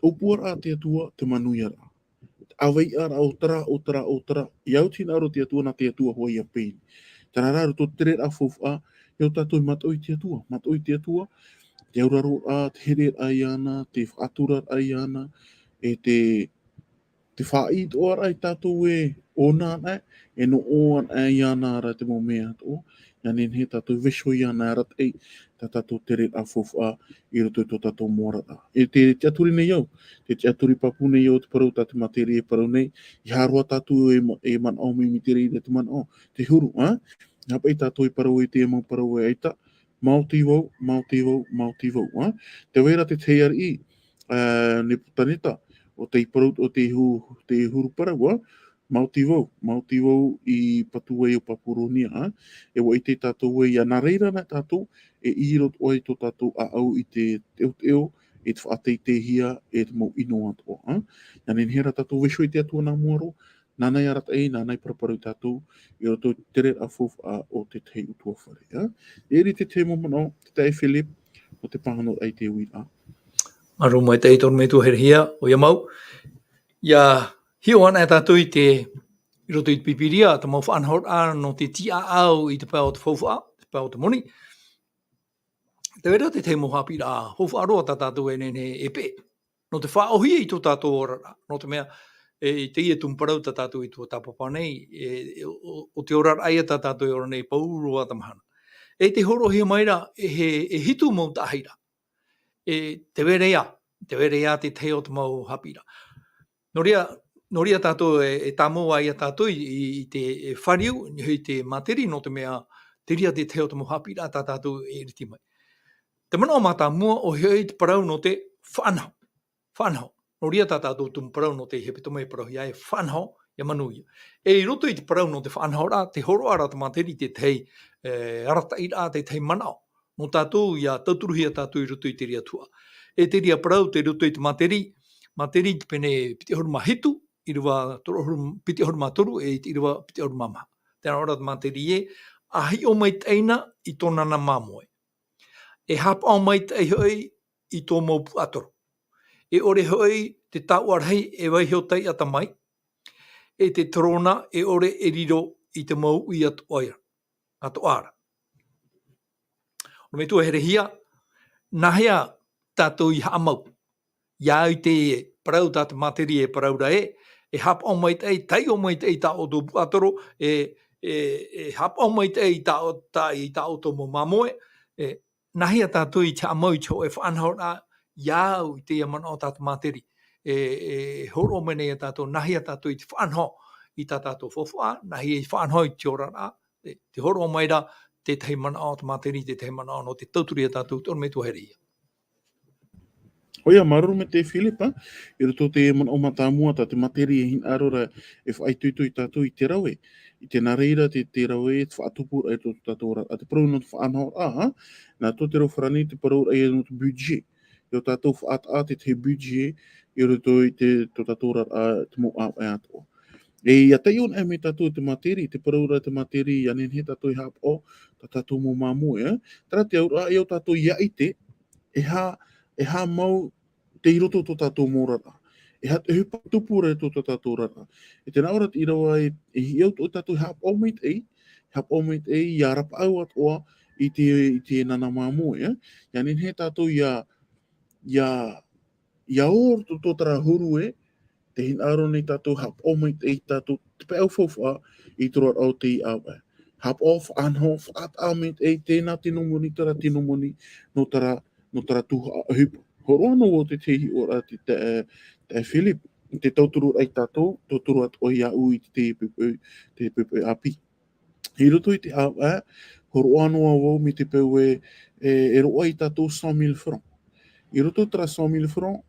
ʻŌpuaraʻa te Atua, te manuiaraʻa. ʻĀvaʻe ra ʻo terā, ʻo terā, ʻo terā. ʻIa au te hinaʻaro te Atua, nā te Atua hoʻi ʻia peini. Terā rā, roto terā faufaʻa, ʻia au tātou e mataʻu i te Atua, mataʻu i te Atua, te auraroraʻa, te hereraʻa iāna, te faʻaturaraʻa iāna, e te, te faʻaitoitoraʻa ia tātou e ʻōna anaʻe, e nō ʻō anaʻe iāna ra te mau mea atoʻa, ʻia nehenehe tātou e vaiiho iāna e arataʻi, tā tātou terā faufaʻa, i roto i tō tātou moʻaraʻa. E te, te tiʻaturi nei au, te tiʻaturi pāpū nei au te parau tā te māteri e parau nei, ʻeiaha roa tātou e ma-, e manaʻo mai i te reira te manaʻo, te huru, ā? Haʻapaʻo tātou e parau i te mau parau e ʻaita, maoti vau, maoti vau, maoti vau, ā? Tē vai ra te tahi ariʻi, ā, Nepukaneta, ʻo tei parau, ʻo tei hu-, tei huru parau, ā? Maoti vau, maoti vau i patu ai o Papuronia, ā? E ʻua ʻite tātou ē, ʻia nā reira na tātou, e ʻī roto ai tō tātou ʻāʻau i te teoteo, i te faʻateiteihia, e te mau ʻino atoʻa, ā? ʻIa nehenehe rā tātou e vaiiho i te Atua nā mua roa, nāna e arataʻi, nāna e paraparau ia tātou, i roto i te terā faufaʻa o te tahi ʻutuāfare, ā? E ʻere i te tahi mau manaʻo, te taeaʻe Philip, ʻo te pāhonoraʻa i te uiraʻa. Māuruuru maitaʻi Torometua Herehia, ʻoia mau. ʻIa hiʻo anaʻe tātou i te, i roto i te Pīpīria, te mau faʻanahoraʻa nō te tīaʻau i te pae o te faufaʻa, te pae o te moni. Tē vai ra te tahi mau haʻapiʻiraʻa faufaʻa roa tā tātou e nehenehe e peʻe. Nō te faʻaʻōhie i tō tātou oraraʻa, nō te mea, e, i teie tumu parau tā tātou i tuatāpapa nei, e, e, ʻo, ʻo te oraraʻa ia tā tātou e ora nei pauroa te mahana. E tē hōroʻahia mai ra, e he, e hitu mau taʻahiraʻa. E tē vai ra ia, tē vai ra ia te tahi o te mau haʻapiʻiraʻa. Nō reira, nō reira tātou e, e tāmau ai ia tātou i, i, i te, e, fāriu, i te māteri, nō te mea, terā te tahi o te mau haʻapiʻiraʻa tā tātou e ʻiriti mai. Te manaʻo mātāmua, ʻoia hoʻi te parau nō te faʻanaho. Faʻanaho. Nō reira tā tātou tumu parau nō te hepetoma e parauhia ai, faʻanaho, ʻia manuia. E i roto i te parau nō te faʻanahoraʻa, tē hōroʻa ra te māteri i te tahi, e, arataʻiraʻa, te tahi manaʻo. Nō tātou ʻia tauturuhia tātou i roto i te reira tuhaʻa. E te reira parau, tei roto i te Māteri, Māteri te pene piti ʻahuru mā hitu, ʻīrava toru ʻahuru, piti ʻahuru mā toru, e i te ʻīrava piti ʻahuru mā maha. Tē nā ʻō ra te Māteri ē, ʻa hiʻo maitaʻi na i tō nāna māmoe. E haʻapaʻo maitaʻi hoʻi i tō mau puaʻatoro. E ʻore hoʻi te tauʻa rahi e vaiiho taiʻata mai, e te terona e ʻore e riro i te mau uʻi atoʻa ra. atoʻa ra. ʻO te metua herehia, nāhea tātou i haʻamau? ʻIa au i te parau tā te Māteri e parau ra ē, e haʻapaʻo maitaʻi, taiʻo maitaʻi i tā ʻoutou puaʻatoro, e, e, e haʻapaʻo maitaʻi i tā, tā, i tā ʻoutou mau māmoe, e, nāhea tātou i te haʻamau i te hōʻē faʻanahoraʻa, ʻia au i teie manaʻo tā te Māteri, e, e hōroʻa mai nei ia tātou, nāhea tātou i te faʻanaho i tā tātou faufaʻa, nāhea i faʻanaho i te oraraʻa, e, tē hōroʻa mai ra tētahi manaʻo te Māteri, tētahi manaʻo nō te tauturu ia tātou, ʻo te metua herehia. ʻOia, māuruuru maitaʻi Philip, ā, i roto i te manaʻo mātāmua tā te Māteri e hinaʻaro ra e faʻaitoito ia tātou i te rave, i te nā reira te, te rave, te faʻatupu ra e tō tātou ra, ā, te parau nō te faʻanahoraʻa, ā, nā tō te reo farāni te parau ra ia nō te budget, ʻia tātou faʻataʻa te, te budget, i roto i te, tō tātou ra, ā, te mau ʻāvaʻe atoʻa. E ʻia taiʻo anaʻe mai tātou te Māteri, te parau ra te Māteri, ʻia nehenehe tātou e haʻapaʻo, tā tātou mau māmoe, ā. Terā te auraʻa, ʻia au tātou ʻia ʻite, e aha, e aha mau tei roto tō tātou mau oraraʻa. E aha te ʻohipa tupu ra tō, tō tātou oraraʻa. E tē nā ʻō ra te ʻīrava e, e hiʻo atoʻa tātou e haʻapaʻo maitaʻi, haʻapaʻo maitaʻi, ʻia rapaʻau atoʻa i te, i te nāna māmoe, ā. ʻIa nehenehe tātou ʻia, ʻia, ʻia ʻō tō, tō terā huru ē, tē hinaʻaro nei tātou haʻapaʻo maitaʻi tātou te pae faufaʻa i te roaraʻa o te ʻāvaʻe. Haʻapaʻo faʻanaho, faʻataʻa maitaʻi, tēnā tino moni, terā tino moni, nō terā, nō terā tuhaʻa ʻohipa. Hōroʻa noa vau te, te hiʻoraʻa te, te, te Philip, te tauturu ra ia tātou, tauturu atoʻa iāʻu i te, te poʻipoʻi, te poʻipoʻi ʻāpī. I roto i te ʻāvaʻe, hōroʻa noa vau mai te peu ē, e, e roaʻa ia tātou cent mille francs. I roto i terā cent mille francs,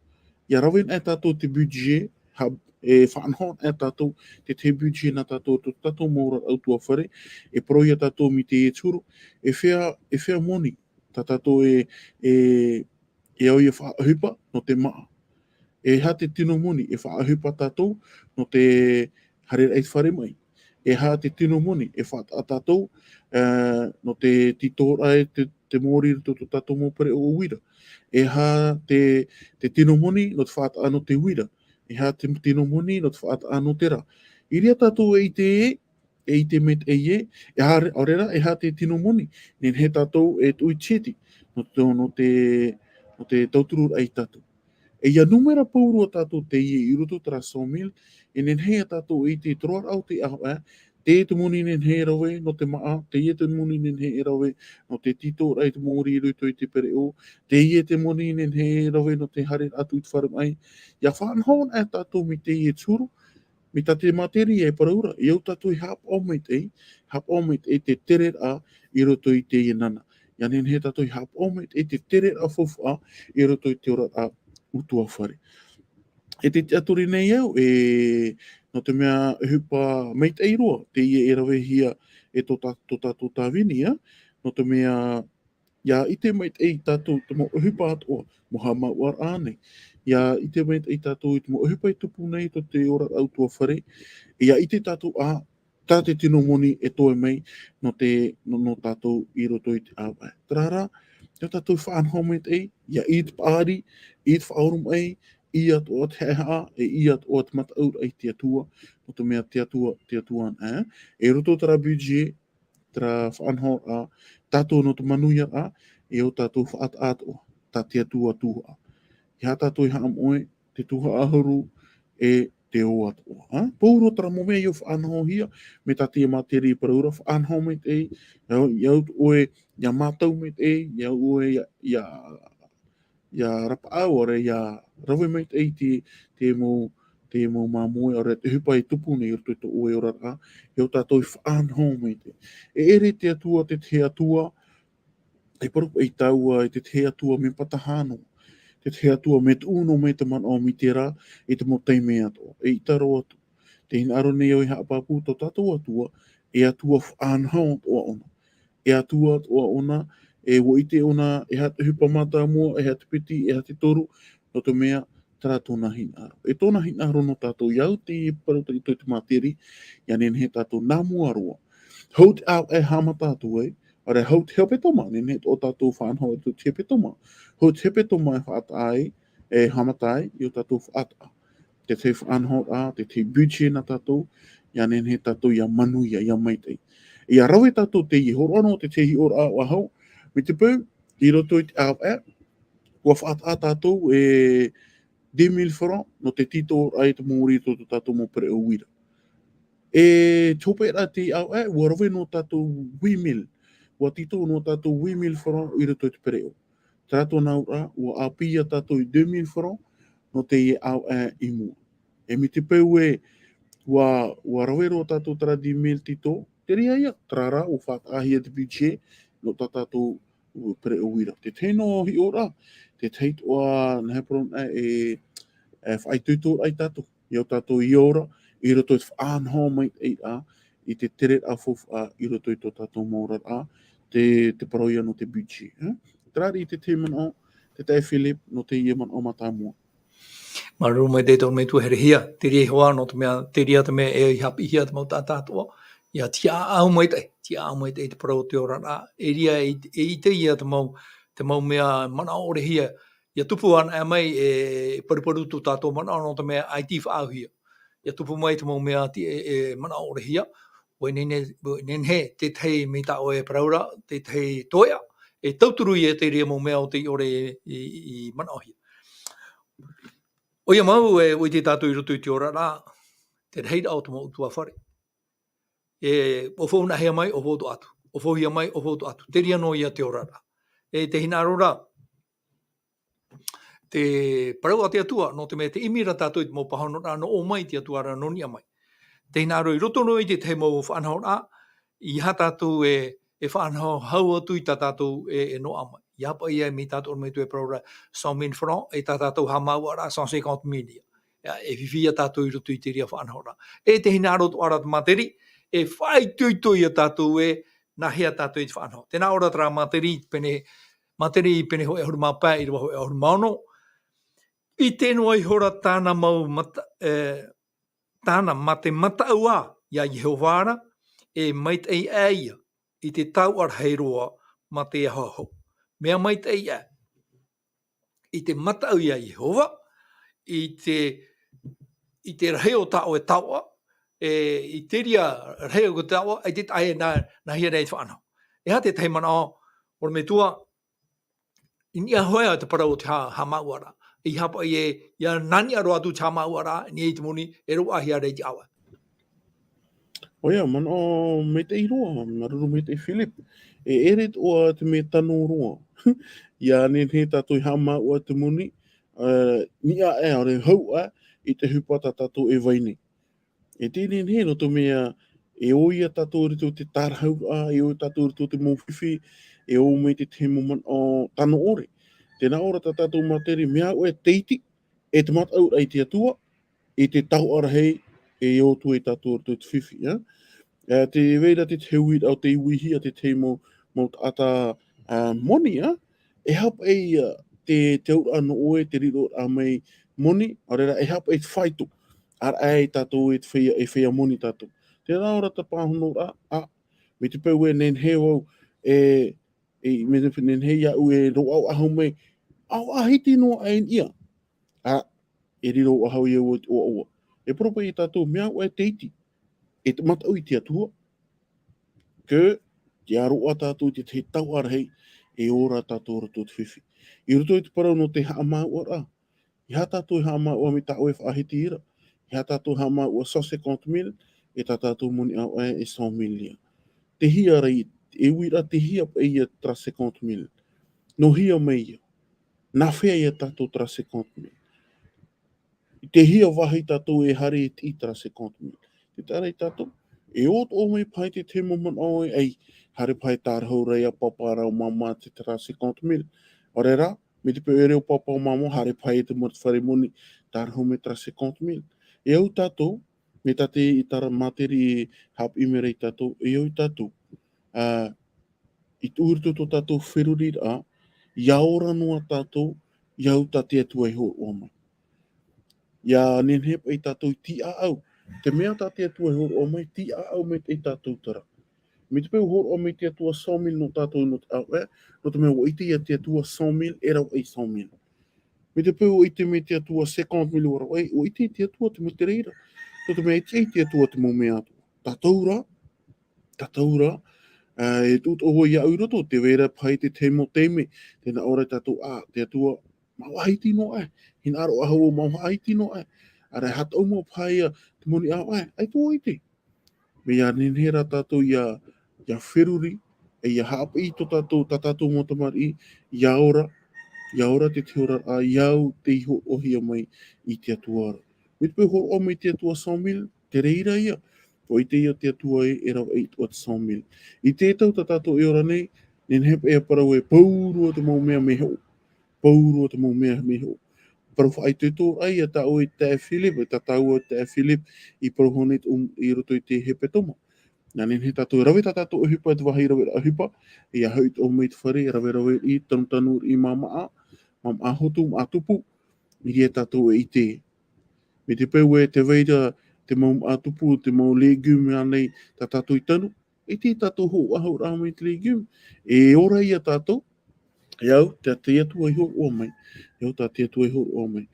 ʻia rave anaʻe tātou te budget, ha, e faʻanahonaʻo tātou, te tahi budget nā tātou, tō tātou mau oraraʻa ʻutuāfare, e parau ia tātou mai teie te huru, e fea, e fea moni, tā tātou e, e, e au ia faʻaʻohipa, nō te māʻa. E aha te tino moni, e faʻaʻohipa tātou, nō te haereraʻa i te fare maʻi. E aha te tino moni, e faʻataʻa tātou, e, nō te tītōraʻa e te, te mōrī i roto tō tātou mau pereʻoʻo uira. E aha te, te tino moni, nō te faʻataʻa nō te uira. E aha te tino moni, nō te faʻataʻa nō te rā. I reira tātou e ʻite ē, e ʻite maitaʻi ē, e aha, ʻaore rā, e aha te tino moni, nehenehe tātou e tuʻu i te tieti, nō te, nō te, nō te tautururaʻa ia tātou. E ia nūmera pauroa tātou teie i roto terā cent mille, e nehenehe ia tātou e ʻite te roaraʻa o te ʻāvaʻe, teie te moni nehenehe e rave nō te māʻa, teie te moni nehenehe e rave nō te tītōraʻa i te mōrī i roto i te pereʻoʻo, teie te moni nehenehe e rave nō te haereraʻa atu i te fare maʻi. Ia faʻanahonaʻo tātou mai teie te huru, mai tā te materia e parau ra, e au tātou e haʻapaʻo maitaʻi, haʻapaʻo maitaʻi te tereraʻa i roto i teie nānā. Ia nehenehe tātou e haʻapaʻo maitaʻi te tereraʻa faufaʻa i roto i te oraraʻa ʻutuāfare. E te tiʻaturi nei au, e, nō te mea e ʻohipa maitaʻi roa, teie e ravehia e tō tā-, tō tātou tāvini, ā, nō te mea, ia ʻite maitaʻi tātou te mau ʻohipa atoʻa, mau haʻamāuʻaraʻa nei. Ia ʻite maitaʻi tātou i te mau ʻohipa e tupu nei tō te oraraʻa ʻutuāfare. Ia ʻite tātou ā, tā te tino moni e toe mai nō te, nō, nō tātou i roto i te ʻāvaʻe. Terā rā, ia tātou faʻanaho maitaʻi, ia ʻī te paʻari, ʻī te faʻaoromaʻi, ʻī atoʻa te haʻehaʻa, e ʻī atoʻa te mataʻuraʻa i te Atua, nō te mea te Atua, te Atua anaʻe. E roto terā budget, terā faʻanahoraʻa, tātou nō te manuiaraʻa, e au tātou faʻataʻa atoʻa, tā te Atua tuhaʻa. E aha tātou e haʻamoʻe, te tuhaʻa ʻahuru, e te ʻō atoʻa. Ā? Pauroa terā mau mea i faʻanahohia, mai tā te materia e parau ra, faʻanaho maitaʻi, e au, e au ʻoe, ia mātau maitaʻi, e au ʻoe, ia, ia, ia rapaʻau, ʻaore, ia rave maitaʻi te, te mau, te mau māmoe, ʻaore, te ʻohipa e tupu nei i roto i tō ʻoe oraraʻa, e au tātou e faʻanaho maitaʻi. E ʻere te Atua, te tahi Atua, e parau paʻi tāua, e te tahi Atua mea pātaha noa, te tahi Atua mea tuʻu noa mai te manaʻo mai te rā, i te mau taime atoʻa, eʻita roa atu. Tē hinaʻaro nei au e haʻapāpū tō tātou Atua, e Atua faʻanaho atoʻa ʻōna. E Atua atoʻa ʻōna, e ʻua ʻite ʻōna, e aha te ʻohipa mātāmua, e aha te piti, e aha te toru, nō te mea, terā tōna hinaʻaro. E tōna hinaʻaro nō tātou, ia au te parau i te materia, ia nehenehe tātou nā mua roa. Hou te ʻāvaʻe e haʻamata atu ai, ʻaore hou te hepetoma, nehenehe tō tātou faʻanaho i te hepetoma. Hou te hepetoma e faʻataʻa ai, e haʻamata ai, i ō tātou faʻataʻa. Te tahi faʻanahoraʻa, te tahi budget nā tātou, ia nehenehe tātou ia manuia, ia maitaʻi. Ia rave tātou teie, hōroʻa noa te tahi hiʻoraʻa ʻo Aho, mai te peu, i roto i te ʻāvaʻe, ʻua faʻataʻa tātou e dix mille francs nō te tītōraʻa i te mōrī i tō tātou mau pereʻoʻo uira. E te hoperaʻa i te ʻāvaʻe, ʻua rave noa tātou huit mille. ʻUa tītō noa tātou huit mille francs i roto i te pereʻoʻo. Terā tōna auraʻa, ʻua ʻāpī ia tātou i deux mille francs nō teie ʻāvaʻe i mua. E mai te peu ē, ʻua, ʻua rave roa tātou terā dix mille tītō, te reira ia, terā rā, ʻua faʻataʻahia te budget, nō tā tātou pereʻoʻo uira. Te tahi noa hiʻoraʻa, te tahi atoʻa, nehenehe parau anaʻe e, e faʻaitoitoraʻa ia tātou, ia tātou ia ora, i roto i te faʻanaho maitaʻiraʻa, i te tereraʻa faufaʻa, i roto i tō tātou mau oraraʻa, te, te parau ia nō te budget, ē? Terā riʻi te tahi manaʻo, te taeaʻe Philip, nō teie manaʻo mātāmua. Māuruuru maitaʻi te ʻorometua Herehia, te reira hoʻi nō te mea, te reira te mea e haʻapiʻihia te mau taʻata atoʻa, ia tiʻaʻau maitaʻi, tiʻaʻau maitaʻi te parau o te oraraʻa, e reira e, e ʻite ia te mau, te mau mea manaʻo ʻorehia, ia tupu anaʻe mai e paruparu tō tātou manaʻo nō te mea ʻaita i faʻaauhia. Ia tupu mai te mau mea ti-, e, e manaʻo ʻorehia, ʻua nehenehe, ʻua nehenehe te tahi mai tā ʻoe e parau ra, te tahi toeʻa, e tauturu ia te reira mau mea ʻo tei ʻore i, i, i manaʻohia. ʻOia mau, e, ʻua ʻite tātou i roto i te oraraʻa, te rahiraʻa o te mau ʻutuāfare. E, ʻofaunaʻahia mai, ʻofau atoʻa atu. ʻOfauhia mai, ʻofau atoʻa atu. Te reira noa ia te oraraʻa. E, tē hinaʻaro ra, te parau a te Atua, nō te mea tē ʻimi ra tātou i te mau pāhonoraʻa nō ʻō mai te Atua ra nō niʻa mai. Tē hinaʻaro i roto noa i te tahi mau faʻanahoraʻa, ʻeiaha tātou e, e faʻanaho hau atu i tā tātou e, e noaʻa mai. ʻIa paʻi ia mai tā te ʻorometua e parau ra cent mille francs, e tā tātou haʻamāuʻaraʻa cent cinquante mille ia. ʻIa, e fifi ia tātou i roto i te reira faʻanahoraʻa. E te hinaʻaro atoʻa ra te Māteri, e faʻaitoito ia tātou ē, nā hea tātou i te faʻanaho. Tē nā ʻō ra terā Māteri, pene, Māteri pene hōʻē ʻahuru mā pae, ʻīrava hōʻē ʻahuru mā ono. ʻIte noa iho ra tāna mau mata-, e, tāna mā te mataʻu ā ia Iehova ra, e maitaʻi aʻe ia i te tauʻa rahi roa mā te ahoaho. Mea maitaʻi aʻe. I te mataʻu ia Iehova, i te, i te rahi o tā ʻoe tauʻa, e, i te reira rahi o te tauʻa, i te taʻa e nā, nā hea nei te faʻanaho. E aha te tahi manaʻo, ʻorometua, i niʻa hoʻi ā te parau o te ha-, haʻamāuʻaraʻa. I hāpaʻi ē, ʻia nā niʻa roa atu te haʻamāuʻaraʻa, i niʻa i te moni, e roaʻahia ra i te ʻāvae. ʻOia, manaʻo maitaʻi roa, māuruuru maitaʻi Philip. E ʻere atoʻa te mea tano roa. ʻIa nehenehe tātou e haʻamāuʻa te moni, e, niʻa aʻe, ʻaore hau aʻe, i te ʻohipa tā tātou e vai nei. E te nehenehe, nō te mea, e ʻō ia tātou i roto i te tārahu, ā, e ʻō tātou i roto i te mau fifi, e ʻō mai te tahi mau manaʻo tano ʻore. Tē nā ʻō ra tā tātou Māteri, mea au ē te iti, e te mataʻu raʻa i te Atua, i te tauʻa rahi, e ʻō atu ai tātou i roto i te fifi, ā. E, tē vai ra te tahi uiraʻa o tē uihia te tahi mau, mau taʻata, ā, moni, ā. E hāpaʻi ia te, te auraʻa nō ʻoe, te riroraʻa mai moni, ʻaore rā, e hāpaʻi te faito. ʻAraʻe tātou e te feiā, e feiā moni tātou. Tē nā ʻō ra te pāhonoraʻa, ā, mai te peu e nehenehe vau, e, e, mai te peu nehenehe iāʻu e roaʻa faʻahou mai, ʻaore ʻahiti noa aʻe i niʻa. Ā, e riro faʻahou ia vau i te ʻoaʻoa. E parau paʻi ia tātou, mea au ē te iti, e te mataʻu i te Atua, ke, ʻia roaʻa tātou i te tahi tauʻa rahi, e ora tātou i roto i te fifi. I roto i te parau nō te haʻamāuʻaraʻa, ʻeiaha tātou e haʻamāuʻa mai tā ʻoe faʻahiti ra, ʻeiaha tātou e haʻamāuʻa cent cinquante mille, e tā tātou moni ʻāvae e cent mille ia. Tē hia ra i, e uiraʻa tē hia paʻi ia terā cinquante mille. Nō hea mai ia? Nā hea ia tātou terā cinquante mille? I te hea vāhi tātou e haere e tiʻi terā cinquante mille? Tē taʻa ra ia tātou, e ʻō atoʻa mai paha i te tahi mau manaʻo ē, ʻei, haere paha e tārahu ra ia pāpā rā ʻo māmā te terā cinquante mille. ʻAore rā, mai te peu e riro pāpā ʻo māmā, haere paha i te mau fare moni, tārahu mai terā cinquante mille. E au tātou, mai tā te, i terā Māteri e haʻapiʻi mai ra ia tātou, e au ia tātou, ā, i tuʻu i roto i tō tātou feruriraʻa, ʻia ora noa tātou, ʻia au tā te Atua e hōroʻa mai. ʻIa nehenehe paʻi tātou i tīaʻau. Te mea tā te Atua e hōroʻa mai, tīaʻau maitaʻi tātou terā. Mai te peu e hōroʻa mai te Atua cent mille nō tātou nō te ʻāvae, nō te mea ʻua ʻite ia te Atua cent mille, e rave cent mille. Mai te peu ʻua ʻite mai te Atua cinquante mille ʻua rave, ʻua ʻite te Atua te mau te reira. Nō te mea e tiʻa ia te Atua te mau mea atoʻa. Tātou rā, tātou rā, ā, e tuʻu atoʻa vau iāʻu i roto, tē vai ra paha i te tahi mau taime, tē nā ʻō ra ia tātou, ā, te Atua, mau ʻahiti noa aʻe, hinaʻaro faʻahou, mau ʻahiti noa aʻe, ʻaore rā e haʻataʻu mau paha ia te moni ʻāvae, ʻaita vau ʻite. Mea nehenehe rā tātou ʻia, ʻia feruri, e ʻia haʻapiʻi tō tātou, tā tātou mau tamariʻi, ʻia ora, ʻia ora te, te oraraʻa, ʻia au tei hōroʻahia mai i te Atua ra. Mai te peu e hōroʻa mai te Atua cent mille, te reira ia, ʻua ʻite ia te Atua ē, e rave atoʻa te cent mille. I teie tau tā tātou e ora nei, nehenehe paʻi e parau ē, pauroa te mau mea mea hoʻo. Pauroa te mau mea mea hoʻo. Parau faʻaitoito ra ia tā ʻoe taeaʻe Philip, e tā tāua taeaʻe Philip, i parau hoʻi nei i roto i te hepetoma. Nā nehenehe tātou e rave tā tātou ʻohipa, te vāhi raveraʻa ʻohipa, ʻia hoʻi atoʻa mai te fare, e rave, rave riʻi, tanutanu riʻi, māmā, māmā hotu, māmā tupu, i reira tātou e ʻite. Mai te peu ē tē vai ra te mau māmā tupu, te mau légumes ānei, tā tātou i tanu, e ʻite tātou hōʻē faʻahou rā mai te légumes, e ora ia tātou, e au, tā te Atua i hōroʻa mai, e au, tā te Atua i hōroʻa mai.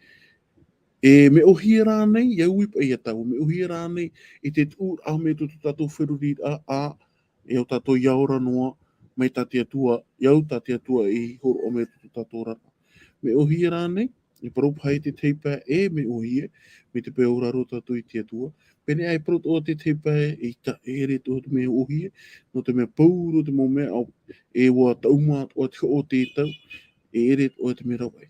E mea ʻōhie rānei, ʻia ui paʻi ia tāua, mea ʻōhie rānei, i te tuʻuraʻa mai tō, tō tātou feruriraʻa, ā, e au tātou ʻia ora noa, mai tā te Atua, e au, tā te Atua i hōroʻa mai tō, tō tātou oraraʻa. Mea ʻōhie rānei, e parau paha i te tahi pae, e mea ʻōhie, mai te peu e ora roa tātou i te Atua. Pēneiaʻe e parau atoʻa te tahi pae, e ʻita, e ʻere atoʻa te mea ʻōhie, nō te mea pauroa te mau mea, ā, e ʻua taʻuma atoʻa te hoʻo o te tau, e ʻere atoʻa te mea rave.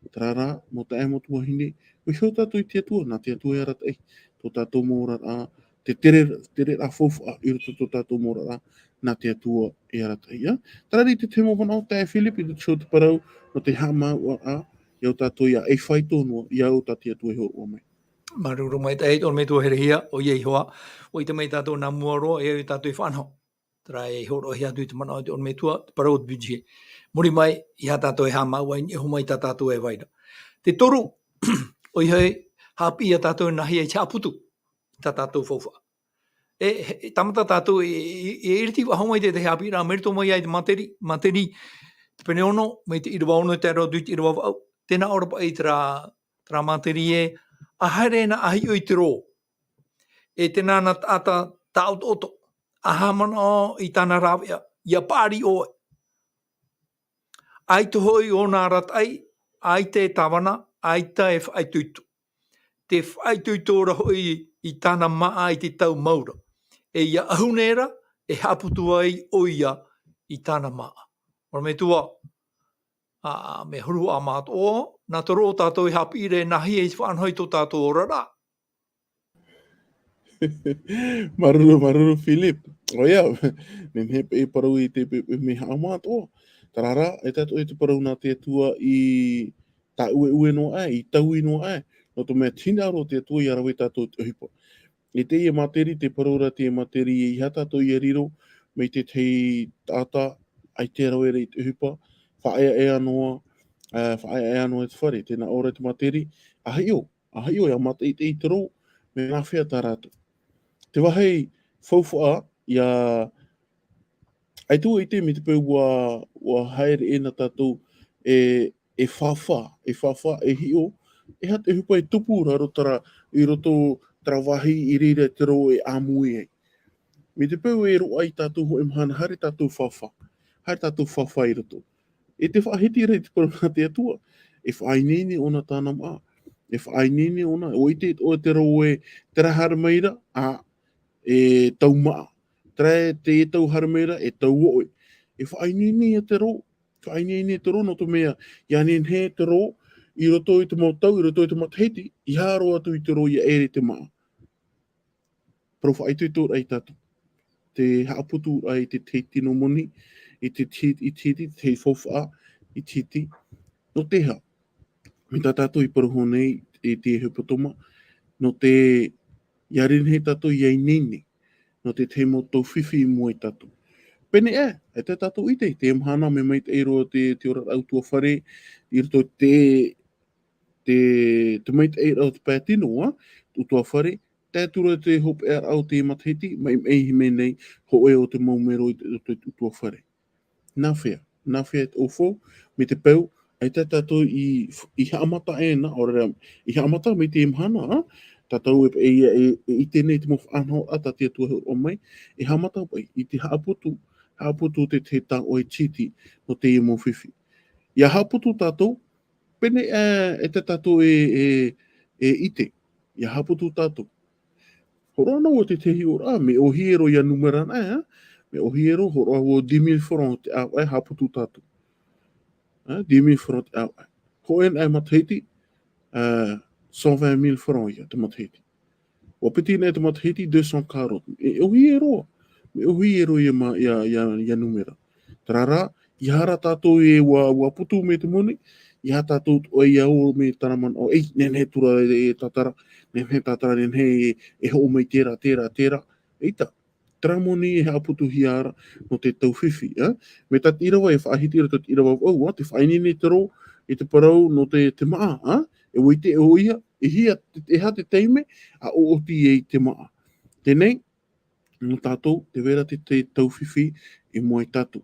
Terā rā, mau taeaʻe, mau tuahine, ʻua hiʻo tātou i te Atua, nā te Atua e arataʻi tō tātou mau oraraʻa, te tere, tereraʻa faufaʻa i roto i tō tātou mau oraraʻa, nā te Atua e arataʻi, ā. Terā ia te tahi mau manaʻo taeaʻe Philip i roto i te parau, nō te haʻamāuʻaraʻa, ʻia au tātou ʻia ʻai faito noa, ʻia au tā te Atua i hōroʻa mai. Māuruuru maitaʻi, ʻorometua herehia, ʻoia iho ā, ʻua ʻite mai tātou nā mua roa, e au tātou i faʻanaho. Terā e hōroʻahia atu i te manaʻo o te ʻorometua, te parau o te budget. Muri mai, ʻeiaha tātou e haʻamāuʻa i niʻa iho mai i tā tātou e vai ra. Te toru, ʻoia hoʻi, haʻapiʻi ia tātou e nāhea i te haʻaputu i tā tātou faufaʻa. E, e tāmata tātou e, e, e iriti faʻahou mai te, te haʻapiʻiraʻa, mai roto mai ai te Māteri, Māteri, te pene ono, mai te ʻīrava ono, tae roa atu i te ʻīrava vaʻu. Tē nā ʻō ra paʻi terā, terā Māteri ē, ʻa haere na ʻa hiʻo i te rō. E tē nā na taʻata tāʻotoʻoto, ʻa haʻamanaʻo i tāna rāveʻa, ʻia paʻari ʻoe. ʻAita hoʻi ʻōna arataʻi, ʻaita e tāvana, ʻaita e faʻaitoito. Te faʻaitoito ra hoʻi i tāna māʻa i te tau mau ra. E ʻia ʻahu nei ra, e haʻaputu ai ʻoia i tāna māʻa. ʻOrometua, ā, mea huru ā mātou, nā te roʻo tātou e haʻapiʻi ra e nāhea i te faʻanaho i tō tātou oraraʻa. Māuruuru, māuruuru, Philip. ʻOia, nehenehe paʻi e parau i te, e, e mea haʻamāuʻa. Terā rā, e tātou e te parau nā te Atua i tāʻueʻue noa aʻe, i taui noa aʻe. Nō te mea te hinaʻaro o te Atua ʻia rave tātou i te ʻohipa. I teie Māteri, tē parau ra te Māteri ē, ʻeiaha tātou ʻia riro mai te tahi taʻata, ʻaita e rave ra i te ʻohipa, faʻaeaʻea noa, ā, faʻaeaʻea noa i te fare. Tē nā ʻō ra te Māteri, ʻa hiʻo, ʻa hiʻo, ʻia mātaʻitaʻi i te rō, mea nāhea tā rātou. Te vāhi faufaʻa, ʻia, ʻaita ʻua ʻite mai te peu ʻua, ʻua haere ʻē na tātou e, e fāfā, e fāfā, e hiʻo, e aha te ʻohipa e tupu ra roto ra, i roto terā vāhi i reira te rō e ʻāmui ai. Mai te peu e roaʻa ai tātou hōʻē mahana, haere tātou fāfā, haere tātou fāfā i roto. E te faʻahiti ra i te parau nā te Atua, e faʻaineine ʻōna tāna māʻa, e faʻaineine ʻōna, ʻua ʻite ʻoe te rō ē, terā haere mai ra, ā, e tau māʻa. Terā e te tau haere mai ra, e tau ʻoʻe. E faʻaineine ia te rō, faʻaineine te rō, nō te mea, ʻia nehenehe te rō, i roto i te mau tau, i roto i te matahiti, ʻeiaha roa atu i te rō ʻia ʻere i te māʻa. Parau faʻaitoitoraʻa ia tātou. Te haʻaputuraʻa i te tahi tino moni, i te ti-, i te hiti, te tahi faufaʻa, i te hiti. Nō te aha? Mai tā tātou i parau nei, i te hepetoma, nō te, ʻia nehenehe tātou ʻia ineine, nō te tahi mau tau fifi i mua ia tātou. Pēnei ē, e te tātou ʻite, te mahana mea maitaʻi roa te, te oraraʻa ʻutuāfare, i roto i te, te, te maitaʻiraʻa o te pae tino, ā, ʻutuāfare, tae atu ra te hopeʻaraʻa o te matahiti, mai, mai hīmene nei, hōʻē o te mau mero i te, o te ʻutuāfare. Nāhea, nāhea te ʻōfau, mai te peu, ʻaita tātou i, i haʻamata ʻē na, ʻaore ra, i haʻamata mai te mahana, ā, tātou e, e, e, e ʻite nei te mau faʻanahoraʻa tā te Atua e hōroʻa mai, e haʻamata paʻi, i te haʻaputu, haʻaputu te, te taoʻa i te hiti, nō teie mau fifi. ʻIa haʻaputu tātou, pēnei ē, e te tātou e, e, e ʻite, ʻia haʻaputu tātou. Hōroʻa noa te tahi hiʻoraʻa, mea ʻōhie roa ia numera anaʻe, ā? Mea ʻōhie roa, hōroʻa ʻo dix mille francs te ʻāvaʻe, haʻaputu tātou. Ā, dix mille francs te ʻāvaʻe. Hōʻē anaʻe matahiti, ā, cent vingt mille francs ia te matahiti. ʻUa piti anaʻe te matahiti, deux cent quarante. E ʻōhie roa. Mea ʻōhie roa ia ma-, ia, ia, ia numera. Terā rā, ʻeiaha rā tātou e ʻua, ʻua putu mai te moni, ʻeiaha tātou atoʻa ʻia ō mai terā manaʻo, ei, nehenehe atu ra e, e tātara, nehenehe tātara, nehenehe e, e hoʻo mai terā, terā, terā. ʻEita, terā moni e haʻaputuhia ra, nō te tau fifi, ā? Mai tā te ʻīrava e faʻahiti ra, tā te ʻīrava vaʻu, ā, te faʻaineine te rō, i te parau nō te, te māʻa, ā? E ʻua ʻite ʻoia, e hia, e aha te taime, ʻa ʻoʻoti ai te māʻa. Teie nei, nō tātou, tē vai ra te, te tau fifi i mua ia tātou.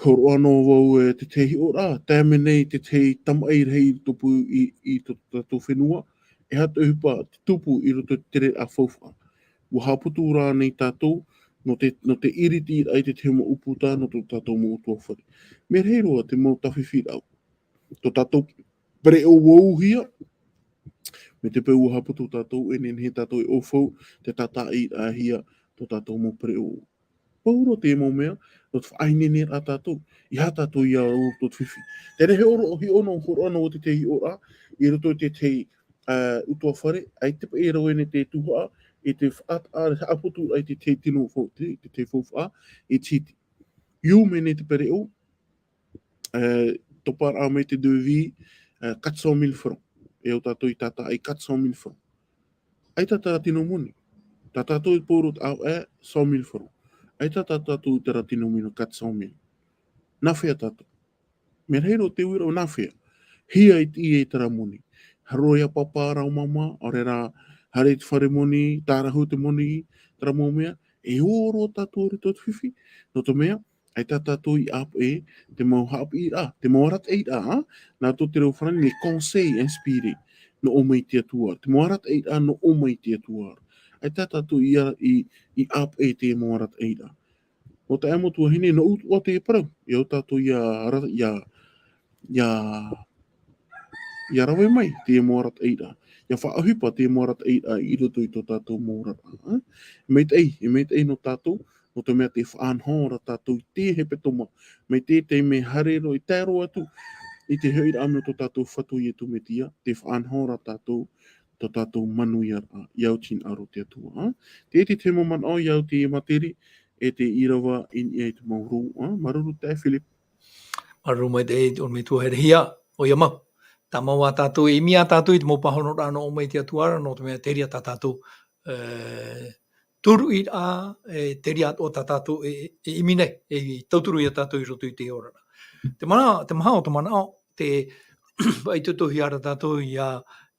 Hōroʻa noa vau e te tahi hiʻoraʻa, tae mai nei te tahi tamaʻi rahi i tupu i, i tō tātou fenua, e aha te ʻohipa te tupu i roto i te tereraʻa faufaʻa. ʻUa haʻaputu rānei tātou, nō te, nō te ʻiritiraʻa i te tahi mau ʻūputa, nō tō tātou mau ʻutuāfare. Mea rahi roa te mau tāfifiraʻa. Tō tātou pereʻoʻo ʻua ʻūhia, mai te peu ʻua haʻaputu tātou, e nehenehe tātou e ʻōfau, te tātaʻiraʻahia tō tātou mau pereʻoʻo. Pauroa te mau mea, nō te faʻaineineraʻa tātou, ʻeiaha tātou ʻia ō tō te fifi. Teie nei hiʻo-, hiʻo-, hiʻo-, hōroʻa noa te tahi hiʻoraʻa, i roto i te tahi, ā, ʻutuāfare, ʻaita paʻi e rave nei te tuhaʻa, i te faʻataʻa, haʻaputuraʻa i te tahi tino fau-, te, te tahi faufaʻa, i te hiti. ʻIa ō mai nei te pereʻoʻo, ā, topa rā mai te devis, ā, quatre cent mille francs. e au tātou i tātaʻi quatre cent mille francs. ʻAita terā tino moni. Tā tātou i pō roa te ʻāvaʻe, cent mille francs. ʻAita tā tātou terā tino moni quatre cent mille. Nā hea tātou? Mea rahi roa te uiraʻa nā hea. Hia i te, i terā moni. Haere ia pāpā rā ʻo māmā, ʻaore rā, haere i te fare moni, tārahu te moni, terā mau mea, e ō roa tātou i roto i te fifi, nō te mea, ʻaita tātou i ʻāpeʻe, te mau haʻapiʻiraʻa, te mau arataʻiraʻa, nā roto te reo farāni, les conseils inspirés, nō ʻō mai te Atua, te mau arataʻiraʻa, nō ʻō mai te Atua. ʻAita tātou i, i, i ʻāpeʻe te mau arataʻiraʻa. Nō te ʻāmotu vahine, nō ʻoutou te parau, e au tātou ia, ia, ia rave mai te mau arataʻiraʻa, ia faʻaʻohipa te mau arataʻiraʻa i roto i tō tātou mau oraraʻa, ā? E maitaʻi, e maitaʻi nō tātou, nō te mea tē faʻanaho ra tātou i te hepetoma, mai te taime haere roa, i tae roa atu, i te hoʻiraʻa mai o tō tātou Fatu Iesu Mesia, tē faʻanaho ra tātou, tō tātou manuiaraʻa, i au tino aro te Atua, ā? Te, te, te mau manaʻo, i au te Materi, e te ʻīrava i niʻa i te mau rū, ā? Māuruuru taeaʻe Philip. Māuruuru maitaʻi, ʻorometua herehia, ʻoia mau. Tāmau ā tātou, e ʻimi ā tātou i te mau pāhonoraʻa nō ʻō mai te Atua ra, nō te mea terā tā tātou, e, tūruʻiraʻa, e, terā atoʻa tā tātou, e, e ʻimi nei, e tauturu ia tātou i roto i te oraraʻa. Te mana-, te maha o te manaʻo, te faʻaitoitohia ra tātou ia,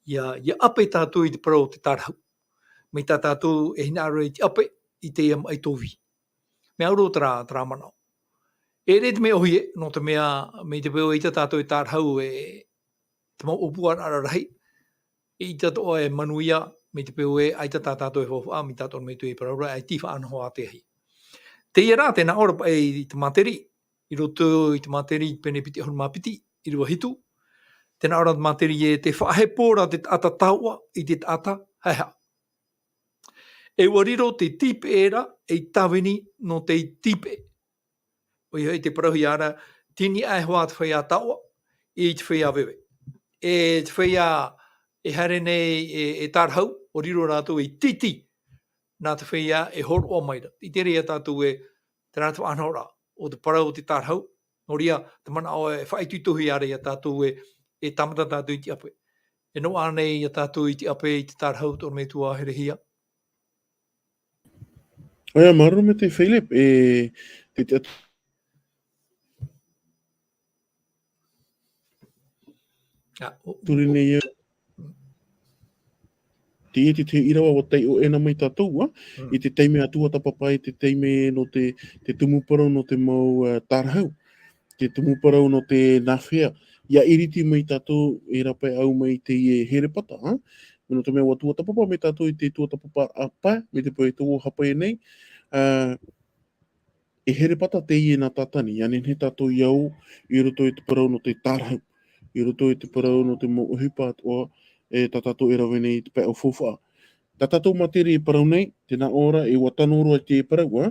ia, ia ʻape tātou i te parau o te tārahu. Mai tā tātou e hinaʻaro i te ʻape i teie maʻi tōvī. Mea au roa terā, terā manaʻo. E ʻere te mea ʻōhie, nō te mea, mai te peu ʻaita tātou e tārahu e te mau ʻōpuaraʻa rahi, ʻaita atoʻa e manuia, mai te peu ē ʻaita tā tātou e faufaʻa, mai tā ʻorometua i parau ra, e tē faʻanaho ā te ahi. Teie rā, tē nā ʻō ra paʻi i te Materi, i roto i te Materi pene piti ʻahuru mā piti, ʻīrava hitu, tē nā ʻō ra te Materi ē, tē faʻahepo ra te taʻata taoʻa i te taʻata haehaʻa. E ʻua riro te tīpeʻe ra ei tāvini nō te tīpeʻe. ʻOia hoʻi te parauhia ra, tini aʻe hoʻi te feiā taoʻa i te feiā veve. E te feiā e haere nei e, e tārahu, ʻua riro rātou ei tītī nā te feiā e hōroʻa mai ra. ʻIte ra ia tātou ē, terā te faʻanahoraʻa o te parau o te tārahu, nō reira, te manaʻo e faʻaitoitohia ra ia tātou ē, e tāmata tātou i te ʻape. E noaʻa nei ia tātou i te ʻape i te tārahu, tō ʻorometua herehia. ʻOia, māuruuru maitaʻi Philip, e, te, te, ā, ʻo, turi nei au. Te, te, te ʻīrava ʻua taiʻo ʻē na mai tātou, ā? Mm. I te taime a tuatāpapa, i te taime nō te, te tumu parau nō te mau, ā, tārahu. Te tumu parau nō te nā hea. ʻIa iriti mai tātou, e rāpae au mai i te herepata, ā? Nō te mea ʻua tuatāpapa mai tātou i te tuatāpapa ʻāpī, mai te peu e tō ʻoe haʻapae nei, ā, e herepata teie nā Tātani, ʻia nehenehe tātou ʻia ō i roto i te parau nō te tārahu, i roto i te parau nō te mau ʻohipa atoʻa, e tā tātou e rave nei i te pae o faufaʻa. Tā tātou Materi e parau nei, tē nā ʻō ra, e ʻua tano roa i te parau, ā,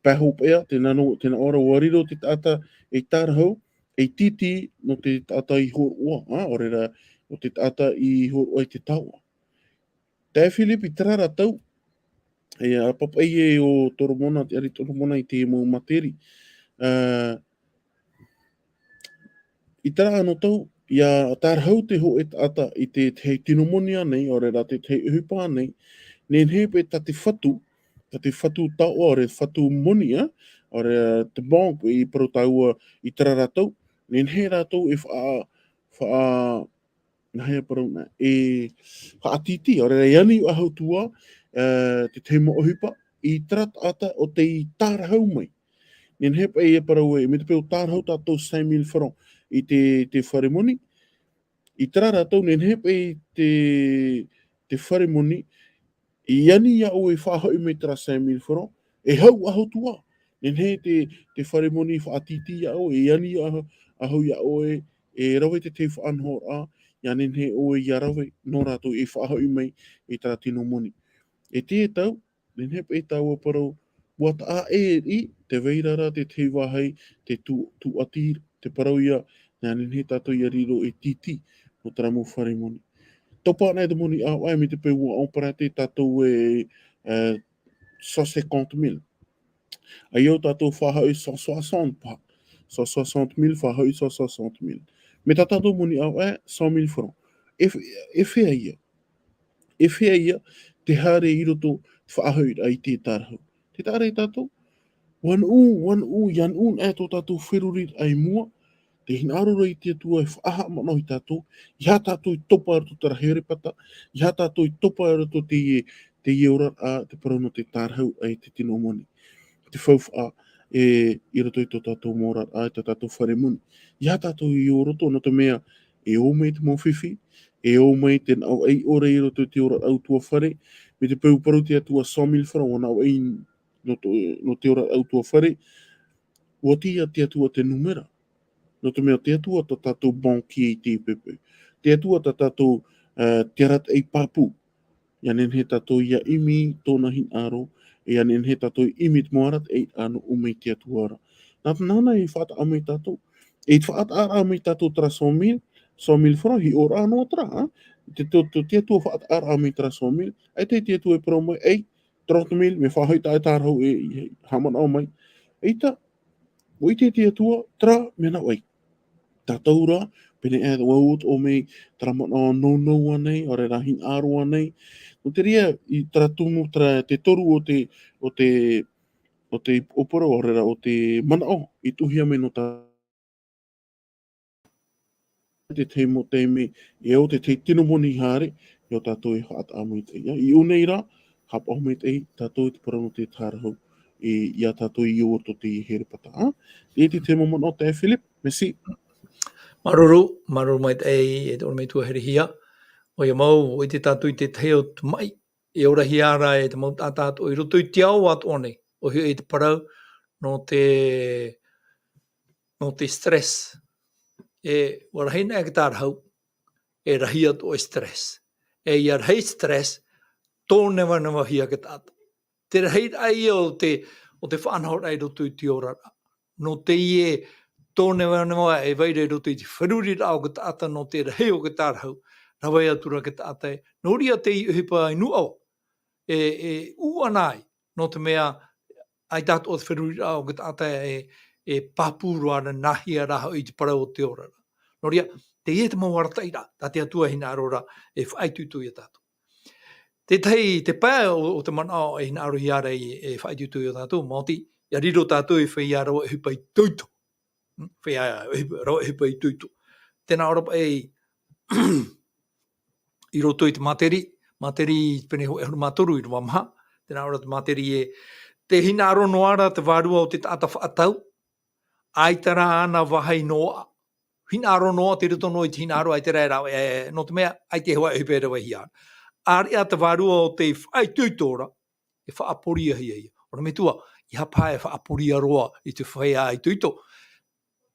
pae hopeʻa, tē nā nō, tē nā ʻō ra, ʻua riro te taʻata ei tārahu, ei tītī nō te taʻata i hōroʻa, ā, ʻaore rā, nō te taʻata i hōroʻa i te taoʻa. Taeaʻe Philip, i terā ra tau, e, ā, papaʻi ē ʻo Toromona, te ʻari Toromona i te mau Materi. Ā, i terā anō tau, ʻia tārahu te hōʻē taʻata i te, te tahi tino moni ānei, ʻaore rā te tahi ʻohipa ānei, nehenehe paʻi tā te fatu, tā te fatu taoʻa, ʻaore fatu moni, ā, ʻaore, ā, te banque i parau tāua i terā ra tau, nehenehe rātou e faʻa-, faʻa-, nā hea parau na, e faʻatītī, ʻaore rā e ani faʻahou atu ā, ā, te tahi mau ʻohipa, i terā taʻata ʻo tei tārahu mai. Nehenehe paʻi e parau ē, mai te peu tārahu tātou cinq mille francs i te, te fare moni, i terā ra tau, nehenehe paʻi te, te fare moni, i ani ia ʻoe e faʻahoʻi mai terā cinq mille francs, e hau faʻahou atu ā. Nehenehe te, te fare moni faʻatītī ia ʻoe, e ani faʻahou ia ʻoe, e rave te tahi faʻanahoraʻa, ʻia nehenehe ʻoe ʻia rave nō rātou e faʻahoʻi mai i terā tino moni. E teie tau, nehenehe paʻi tāua e parau, ʻua taʻa ʻē riʻi, tē vai ra te tahi vāhi, te tū, tūʻati, te parau ïa, ʻia nehenehe tātou ʻia riro ei tītī nō terā mau fare moni. Topa anaʻe te moni ʻāvaʻe, mai te peu ʻua ʻōperate tātou e, e, cent cinquante mille. ʻAita tātou faʻahoʻi cent soixante paha. Cent soixante mille, faʻahoʻi cent soixante mille. Mai tā tātou moni ʻāvaʻe, cent mille francs. E, e fea ia? E fea ia te haere i roto te faʻahoʻiraʻa i te tārahu? Te taʻa ra ia tātou, ua nuʻu, ua nuʻu, ia nuʻu anaʻe tō tātou feruriraʻa i mua, te hinaʻaro ra i te Atua e faʻahaʻamanaʻo ia tātou, ʻeiaha tātou i topa i roto terā here pata, ʻeiaha tātou i topa i roto teie, teie oraraʻa, te parau nō te tārahu, ʻe te tino moni. Te faufaʻa, e, i roto i tō tātou mau oraraʻa, i tā tātou fare moni. ʻEiaha tātou i ō roto, nō te mea, e ō mai te mau fifi, e ō mai te naʻo ʻaiʻore i roto i te oraraʻa utuafare, mai te peu parau te Atua cent mille francs, ʻua naʻo ʻai nō tō, nō te oraraʻa utuafare, ʻua tiʻa te Atua te nūmera. Nō te mea te Atua tā tātou banquier i teie poʻipoʻi. Te Atua tā tātou, e, te arataʻi pāpū. ʻIa nehenehe tātou ʻia ʻimi tōna hinaʻaro, ʻia nehenehe tātou ʻia ʻimi te mau arataʻi, ā, nō ʻō mai te Atua ra. Nā, nāna i faʻataʻa mai tātou. E faʻataʻa mai tātou terā cent mille, cent mille francs, hiʻoraʻa noa terā, ā? Te, tō, tō te Atua faʻataʻa mai terā cent mille, ʻaita te Atua e parau mai, ʻei, trente mille, mea faʻahoʻi tā e tārahu e, e haʻamanaʻo mai. ʻAita, ʻua ʻite te Atua, terā, mea naʻo ʻai. Tātou ra, pēnei aʻe, ʻua ʻoto mai terā manaʻo nounou ānei, ʻaore rā hinaʻaro ānei. Nō te reira, i terā tumu, terā te toru o te, o te, o te ʻōpuaraʻa, ʻaore rā, o te manaʻo, i tuʻuhia mai nō tā te tahi mau taime, e au te tahi tino moni haere, ʻia tātou e faʻataʻa maitaʻi. I ʻō nei rā, haʻapaʻo maitaʻi tātou i te parau nō te tārahu, e, ʻia tātou i ō roto i te here pata, ā? Te, te tahi mau manaʻo, taeaʻe Philip, merci. Māuruuru, māuruuru maitaʻi, e te ʻorometua Herehia. ʻOia mau, ʻua ʻite tātou i te tahi o te maʻi, e orahia ra e te mau taʻata atoʻa i roto i te ao atoʻa nei. ʻOia hoʻi te parau, nō te, nō te stress. E, ʻua rahi anaʻe te tārahu, e rahi atoʻa e stress. E ʻia rahi stress, tōnevanevahia te taʻata. Te rahiraʻa ia o te, o te faʻanahoraʻa i roto i te oraraʻa. Nō teie tōnevaneva e vai ra i roto i te feruriraʻa o te taʻata nō te rahi o te tārahu, rave atu ra te taʻata ē. Nō reira teie ʻohipa i Nuʻawa, e, e ʻū anaʻe, nō te mea, ʻaita atoʻa te feruriraʻa o te taʻata e, e pāpū roa ra nāhea rā hoʻi te parau o te oraraʻa. Nō reira, teie te mau arataʻiraʻa, tā te Atua e hinaʻaro ra, e faʻaitoito ia tātou. Te tahi, te pae o, o te manaʻo e hinaʻarohia ra e, e faʻaitoito ia tātou, maoti, ʻia riro tātou i te feiā rave ʻohipa itoito. Mm, feiā, ʻohipa, rave ʻohipa itoito. Tē nā ʻō ra paʻi, i roto i te Māteri, Māteri pene hōʻē ʻahuru mā toru ʻīrava maha, tē nā ʻō ra te Māteri ē, tē hinaʻaro noa ra te vārua o te taʻata faʻatau, ʻaita rā āna vāhi noaʻa. Hinaʻaro noa, tei roto noa i te hinaʻaro, ʻaita rā e rave, e, nō te mea, ʻaita e hoa e ʻohipa e ravehia. ʻĀreʻa te vārua o te faʻaitoito ra, e faʻaporia hia ia. ʻOrometua, ʻeiaha paha e faʻaporia roa i te feiā itoito.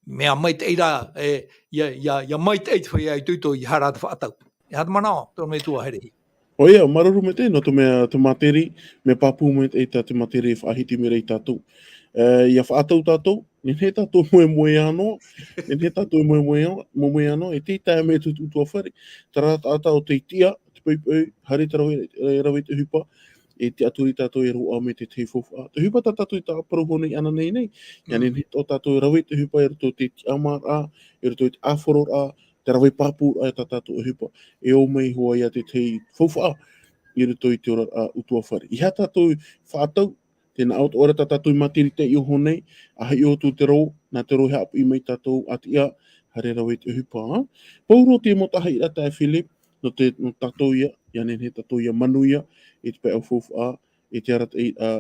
Mea maitaʻi rā, e, ʻia, ʻia, ʻia maitaʻi te feiā itoito, ʻeiaha rā te faʻatau. E aha te manaʻo, te ʻorometua Herehia? ʻOia, māuruuru maitaʻi, nō te mea te Māteri, mea pāpū maitaʻi tā te Māteri e faʻahiti mai ra ia tātou. E, ʻia faʻatau tātou, nehenehe tātou e moemoeā noa, nehenehe tātou e moemoeā, moemoeā noa, e tei tae mai tō utuafare, terā taʻata ʻo tei tiʻa, te poʻipoʻi, haere te rave, e, rave i te ʻohipa, e tiʻaturi tātou e roaʻa mai te tahi faufaʻa. Te ʻohipa tā tātou i tāparau nei ānānahi nei, ʻia nehenehe atoʻa tātou e rave i te ʻohipa i roto i te tiʻamāraʻa, i roto i te ʻāfororaʻa, te rave pāpūraʻa tā tātou ʻohipa. E ō mai hoʻi ia te tahi faufaʻa i roto i te oraraʻa utuafare. ʻEiaha tātou faʻatau, tē nā ʻō atoʻa ra tā tātou i Māteri i teie nei, ʻa hiʻo atu te rō, nā te rō e haʻapiʻi mai ia tātou ʻa tiʻa, haere rave i te ʻohipa, ā? Pauroa te mau taʻahiraʻa taeaʻe Philip, nō te, nō tātou ia, ʻia nehenehe tātou ʻia manuia, i te pae faufaʻa, i te arataʻi, ā,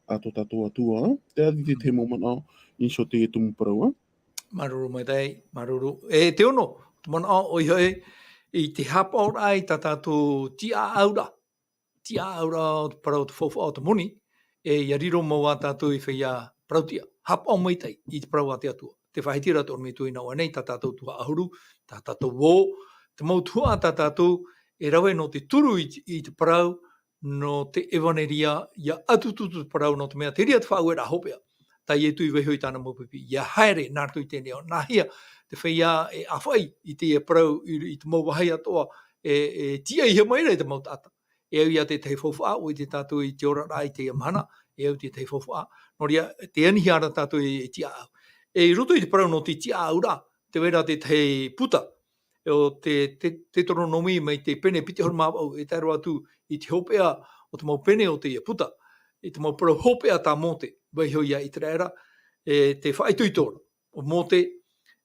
a tō tātou Atua, ā? Te ati te te mau manaʻo, i niʻa i teie tumu parau, ā? Māuruuru maitaʻi, māuruuru. E te ono, te manaʻo, ʻoia hoʻi, i te haʻapaʻoraʻa i tā tātou tiʻaʻauraʻa. Tiʻaʻauraʻa o te parau o te faufaʻa o te moni, e ʻia riro mau ā tātou i te feiā parau tiʻa. Haʻapaʻo maitaʻi i te parau a te Atua. Tē faʻahiti ra te ʻorometua i Nuʻawa nei, tā tātou tuhaʻa ʻahuru, tā tātou ō, te mau tuhaʻa tā tātou, e rave nō te turu i te, i te parau, nō te ʻevaneria, ʻia ʻatuʻutu te parau nō te mea, te reira te faʻaueraʻa hopeʻa. Tā Ietu i vaiiho i tāna mau pipi, ʻia haere nā roto i teie ao. Nāhea te feiā e ʻāfaʻi i teie parau i, i te mau vāhi atoʻa e, e tiʻaihia mai ra e te mau taʻata. E au ia te tahi faufaʻa, ʻua ʻite tātou i te oraraʻa i teie mahana, e au te tahi faufaʻa. Nō reira, tē anihia ra tātou e, e tiʻaʻau. E i roto i te parau nō te tiʻaʻauraʻa, tē vai ra te tahi puta, o te, te, Teuteronōmi mai te pene piti ʻahuru mā vaʻu, e tae roa atu i te hopeʻa o te mau pene o teie puta, i te mau parau hopeʻa tā Mōte, vaiiho ia Iteraera, e te faʻaitoito ra o Mōte,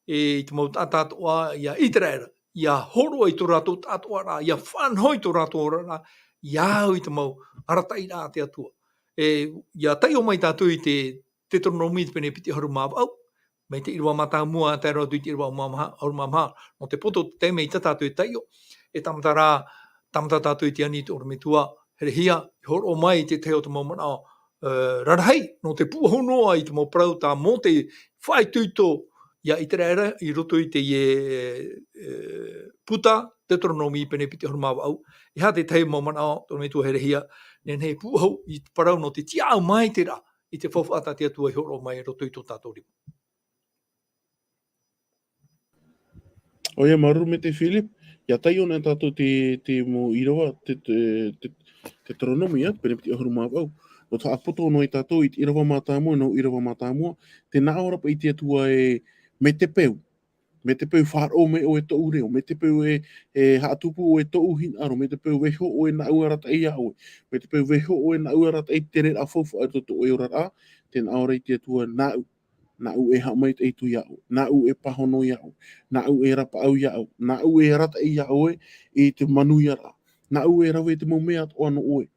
e i te mau taʻata atoʻa ia Iteraera, ia hōroʻa i tō rātou taʻatoʻaraʻa, ia faʻanaho i tō rātou oraraʻa, ia au i te mau arataʻiraʻa a te Atua. E, ia taiʻo mai tātou i te Teuteronōmi te pene piti ʻahuru mā vaʻu, mai te ʻīrava mātāmua, tae roa atu i te ʻīrava ʻahuru mā maha, ʻahuru mā maha, nō te poto o te taime i tā tātou e taiʻo, e tāmata rā, tāmata tātou i te ani i te ʻorometua Herehia, e hōroʻa mai i te tahi o te mau manaʻo, e, rarahi, nō te pūʻohu noa i te mau parau tā Mōte faʻaitoito ia Iteraera i roto i teie, e, puta, Teuteronōmi pene piti ʻahuru mā vaʻu. E aha te tahi mau manaʻo, te ʻorometua Herehia, nehenehe e pūʻohu i te parau nō te tiʻaʻau maitaʻi ra i te faufaʻa tā te Atua i hōroʻa mai i roto i tō tātou rima. ʻOia, māuruuru maitaʻi Philip, ia taiʻo na tātou te, te mau ʻīrava, te, te, te, Teuteronōmi, ā, pene piti ʻahuru mā vaʻu. Nō te haʻapoto noa ia tātou i te ʻīrava mātāmua, nō ʻīrava mātāmua, tē nā ʻō ra paʻi te Atua ē, mai te peu, mai te peu faʻaroʻo mai ʻoe tōʻu reo, mai te peu e, e haʻatupu ʻoe tōʻu hinaʻaro, mai te peu vaiiho ʻoe nāʻu e arataʻi ia ʻoe, mai te peu vaiiho ʻoe nāʻu e arataʻi i te tereraʻa faufaʻa i tō ʻoe oraraʻa, tē nā ʻō ra te Atua nāʻu, nāʻu e haʻamaitaʻi atu ia ʻoe, nāʻu e pāhono ia ʻoe, nāʻu e rapaʻau ia ʻoe, nāʻu e arataʻi ia ʻoe i te manuiaraʻa, nāʻu e rave i te mau mea atoʻa nō ʻoe.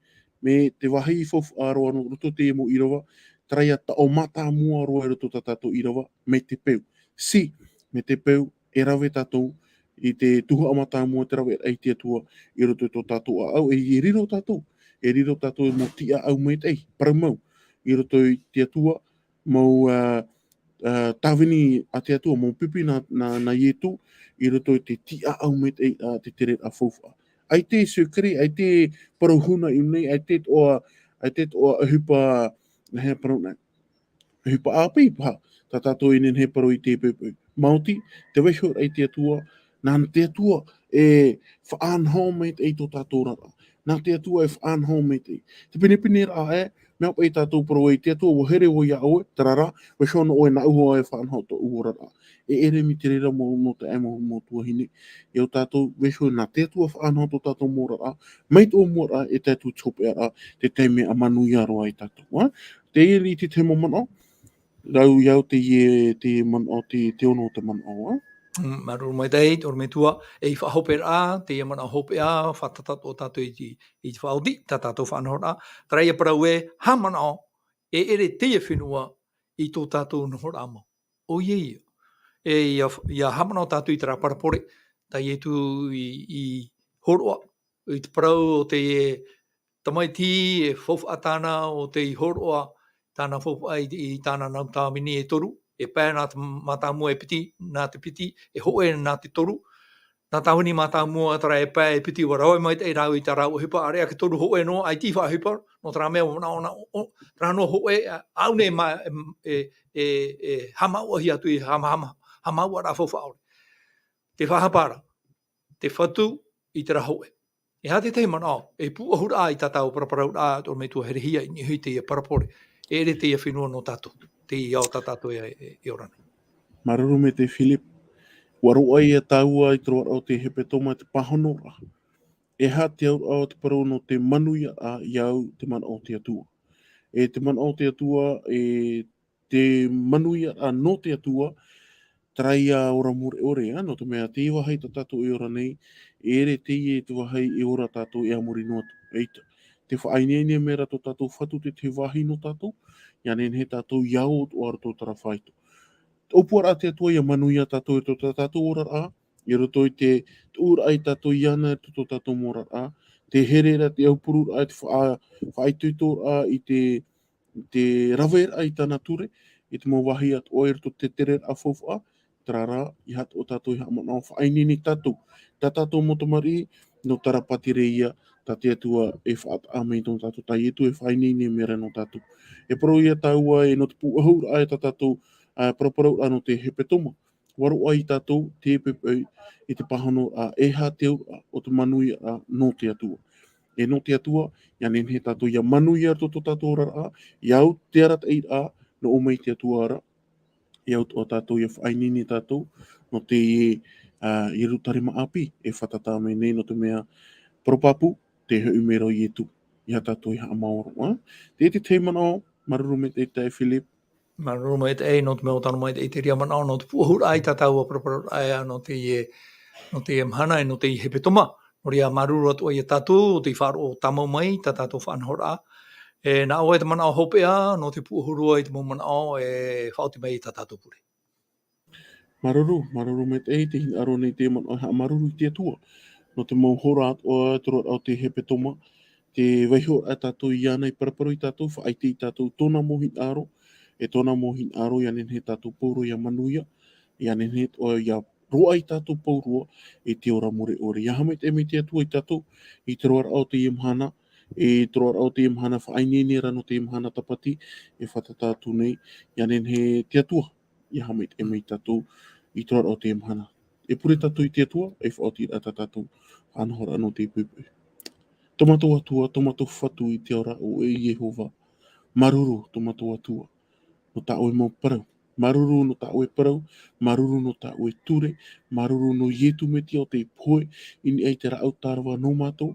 Mai te vāhi faufaʻa roa nō roto i te mau ʻīrava, terā ia taʻo mātāmua roa i roto i tā tātou ʻīrava, mai te peu. Si, mai te peu, e rave tātou i te tuhaʻa mātāmua te raveraʻa a te Atua i roto i tō tātou ʻāʻau, e, e riro tātou, e riro tātou mau tiʻaʻau maitaʻi, parau mau, i roto i te Atua, mau, ā, ā, tāvini a te Atua, mau pipi nā, nā, nā Ietu, i roto i te tiʻaʻau maitaʻi a te tereraʻa faufaʻa. ʻAita e secret, ʻaita e parau huna i ʻō nei, ʻaita e toʻa, ʻaita e toʻa ʻohipa, nā hea parau nei, ʻohipa ʻāpī paha, tā tātou e nehenehe e parau i te poʻipoʻi. Maoti, te vaiiho a te Atua, nā te Atua e faʻanaho maitaʻi i tō tātou oraraʻa. Nā te Atua e faʻanaho maitaʻi. Te pinepine ra ē, mea paʻi tātou parau ai te Atua, ʻua here vau ia ʻoe, terā rā, vaiiho noa ʻoe nāʻu hoʻi e faʻanaho tōʻu oraraʻa. E ʻere mai te reira mau, mau taeaʻe, mau, mau tuahine, e ʻo tātou, vaiiho nā te Atua faʻanaho tō tātou mau oraraʻa, mai tō mua ra, e tae atu i te hopeʻa ra, te taime ʻa manuia roa ai tātou, ā? Teie i te tahi mau manaʻo, rau i au teie, te manaʻo, te, te ono o te manaʻo, ā? Mm, māuruuru maitaʻi, te ʻorometua, e i faʻahope ra, teie manaʻo hopeʻa, faʻatātā atoʻa tātou i te, i te faʻaoti, tā tātou faʻanahoraʻa, terā ia parau ē, haʻamanaʻo, e ʻere teie fenua i tō tātou nohoraʻa mau. ʻOia ia. E ia, ia haʻamanaʻo tātou i terā parabole, tā Ietu i, i hōroʻa, i te parau o te tamaiti e faufaʻa tāna ʻo tei hōroʻa, tāna faufaʻa i, i tāna nau tāvini e toru, e pae nā te mātāmua e piti, nā te piti, e hōʻē nā te toru, nā tāvini mātāmua terā e pae e piti ʻua rave maitaʻi rāua i tā rāua ʻohipa, ʻāreʻa e toru hōʻē noa, ʻaita e faʻaʻohipa, nō terā mea ʻua manaʻo na, ʻo, ʻo, terā noa hōʻē, ʻa, ʻaʻau nei mā, e, e, e, e haʻamāuʻahia atu i haʻamā-, haʻamā-, haʻamāuʻaraʻa faufaʻa ʻore. Te faʻahapa ra, te fatu i terā hōʻē. E aha te tahi manaʻo, e pūʻohu ra i tā tāua paraparauraʻa, te ʻorometua Herehia i niʻa i teie parabole, e ʻere teie fenua nō tātou, teie ao tā tātou e, e, e ora nei. Māuruuru maitaʻi Philip, ʻua roaʻa ia tāua i te roaraʻa o te hepetoma te pāhonoraʻa. E aha te auraʻa o te parau nō te manuiaraʻa i au te manaʻo o te Atua. E te manaʻo o te Atua, e te manuiaraʻa nō te Atua, terā ia ora mure ʻore, ā, nō te mea te vāhi tā tātou e ora nei, e ʻere teie te vāhi e ora tātou e a muri noa atu. ʻAita, te faʻaineine mai ra tō tātou Fatu te tahi vāhi nō tātou, ia nehenehe tātou ia ʻō atoʻa roto terā faito. Te ʻōpuaraʻa a te Atua ia manuia tātou i roto tā tātou oraraʻa, i roto i te tuʻuraʻa ia tātou iāna i roto tō tātou mau oraraʻa, te here ra, te aupururaʻa, te faʻa-, faʻaitoitoraʻa, i te, te raveraʻa i tāna ture, i te mau vāhi atoʻa i roto i te tereraʻa faufaʻa, terā rā, ia atoʻa tātou e haʻamanaʻo faʻaineine tātou, tā tātou mau tamariʻi, nō terā pātireia, tā te Atua e faʻataʻa mai tō tātou, tā Ietu e faʻaineine mai ra nō tātou. E parau ia tāua ē nō te pūʻohuraʻa i tā tātou, ā, paraparauraʻa nō te hepetoma. ʻUa roaʻa ia tātou te poʻipoʻi i te pāhonoraʻa, e aha te auraʻa o te manuiaraʻa nō te Atua. E nō te Atua, ia nehenehe tātou ia manuia i roto tō tātou oraraʻa, ia au te arataʻiraʻa, nō ʻō mai te Atua ra, ia au atoʻa tātou ia faʻaineine tātou, nō te, ā, Ierutarema ʻāpī, e fātata mai nei nō te mea parau pāpū, tē hoʻi mai ra ʻo Ietu, ia tātou e haʻamaoro, ā. Te, te tahi manaʻo, māuruuru maitaʻi Philip. Māuruuru maitaʻi, nō te mea ʻua tae mai i te reira manaʻo, nō te puʻohuraʻa i tā tāua paraparau, ā, nō teie, nō teie mahana, e nō teie hepetoma. Nō reira, māuruuru atu ā ia tātou, tei faʻaroʻo tāmau mai, tā tātou faʻanahoraʻa. E, nā ʻoe te manaʻo hopeʻa, nō te puʻohuraʻa i te mau manaʻo, e faʻaoti mai i tā tātou pure. Māuruuru, māuruuru maitaʻi, tē hinaʻaro nei te manaʻo e haʻamāuruuru i te Atua. Nō te mau hora atoʻa, te roaraʻa o te hepetoma, te vaiho a tātou iāna i paraparau ia tātou, faʻaʻite ia tātou tōna mau hinaʻaro, e tōna mau hinaʻaro, ia nehenehe tātou pauroa ia manuia, ia nehenehe atoʻa ia roaʻa ia tātou pauroa, i te ora mure ʻore. Ia haʻamaitaʻi mai te Atua ia tātou, i te roaraʻa o teie mahana, i te roaraʻa o teie mahana faʻaineine ra nō teie mahana tāpati, e fātata atu nei, ia nehenehe te Atua, ia haʻamaitaʻi mai ia tātou, i te roaraʻa o teie mahana. E pure tātou i te Atua, e faʻaoti ra tā tātou faʻanahoraʻa nō te poʻipoʻi. Tō mātou Atua, tō mātou Fatu i te ao ra ʻo ʻoe Iehova. Māuruuru, tō mātou Atua, nō tā ʻoe mau parau. Māuruuru nō tā ʻoe parau, māuruuru nō tā ʻoe ture, māuruuru nō Ietu Metia ʻo tei pohe i niʻa i te rāʻau tārava nō mātou,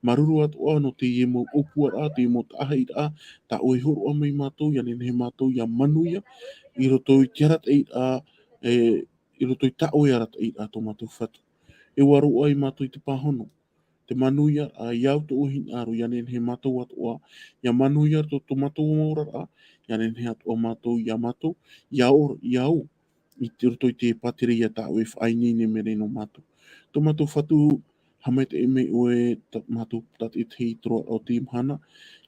māuruuru atoʻa nō teie mau ʻōpuaraʻa, teie mau taʻahiraʻa, tā ʻoe hōroʻa mai ia mātou, ia nehenehe mātou ia manuia, i roto i te arataʻiraʻa, e, i roto i tā ʻoe arataʻiraʻa tō mātou Fatu. E ʻua roaʻa ia mātou i te pāhono, te manuia, ā, ia au tō ʻoe hinaʻaro, ia nehenehe mātou atoʻa, ia manuia tō, tō mātou mau oraraʻa, ia nehenehe atoʻa mātou, ia mātou, ia ora, ia au, i te roto i te pātireia tā ʻoe faʻaineine mai nei nō mātou. Tō mātou Fatu, haʻamaitaʻi mai ʻoe, tā mātou tātaʻitahi i te roaraʻa o teie mahana,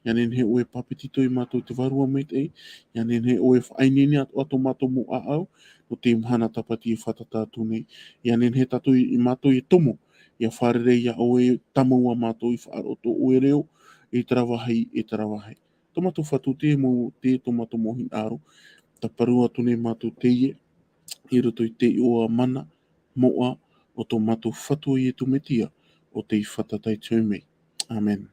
ia nehenehe ʻoe e pāpetito ia mātou i te Vārua Maitaʻi, ia nehenehe ʻoe e faʻaineine atoʻa tō mātou mau ʻāʻau, nō teie mahana tāpati e fātata atu nei, ia nehenehe tātou i, ia mātou e tomo, ia fārerei ia ʻoe tāmau ā mātou i faʻaroʻo tō ʻoe reo, i terā vāhi, i terā vāhi. Tō mātou Fatu, te mau, te, tō mātou mau hinaʻaro, tāparu atu nei mātou teie, i roto i te iʻoa mana, moʻa, o tō mātou Fatu ʻo Ietu Metia, ʻo tei fātata i te hoʻi mai. ʻĀmene.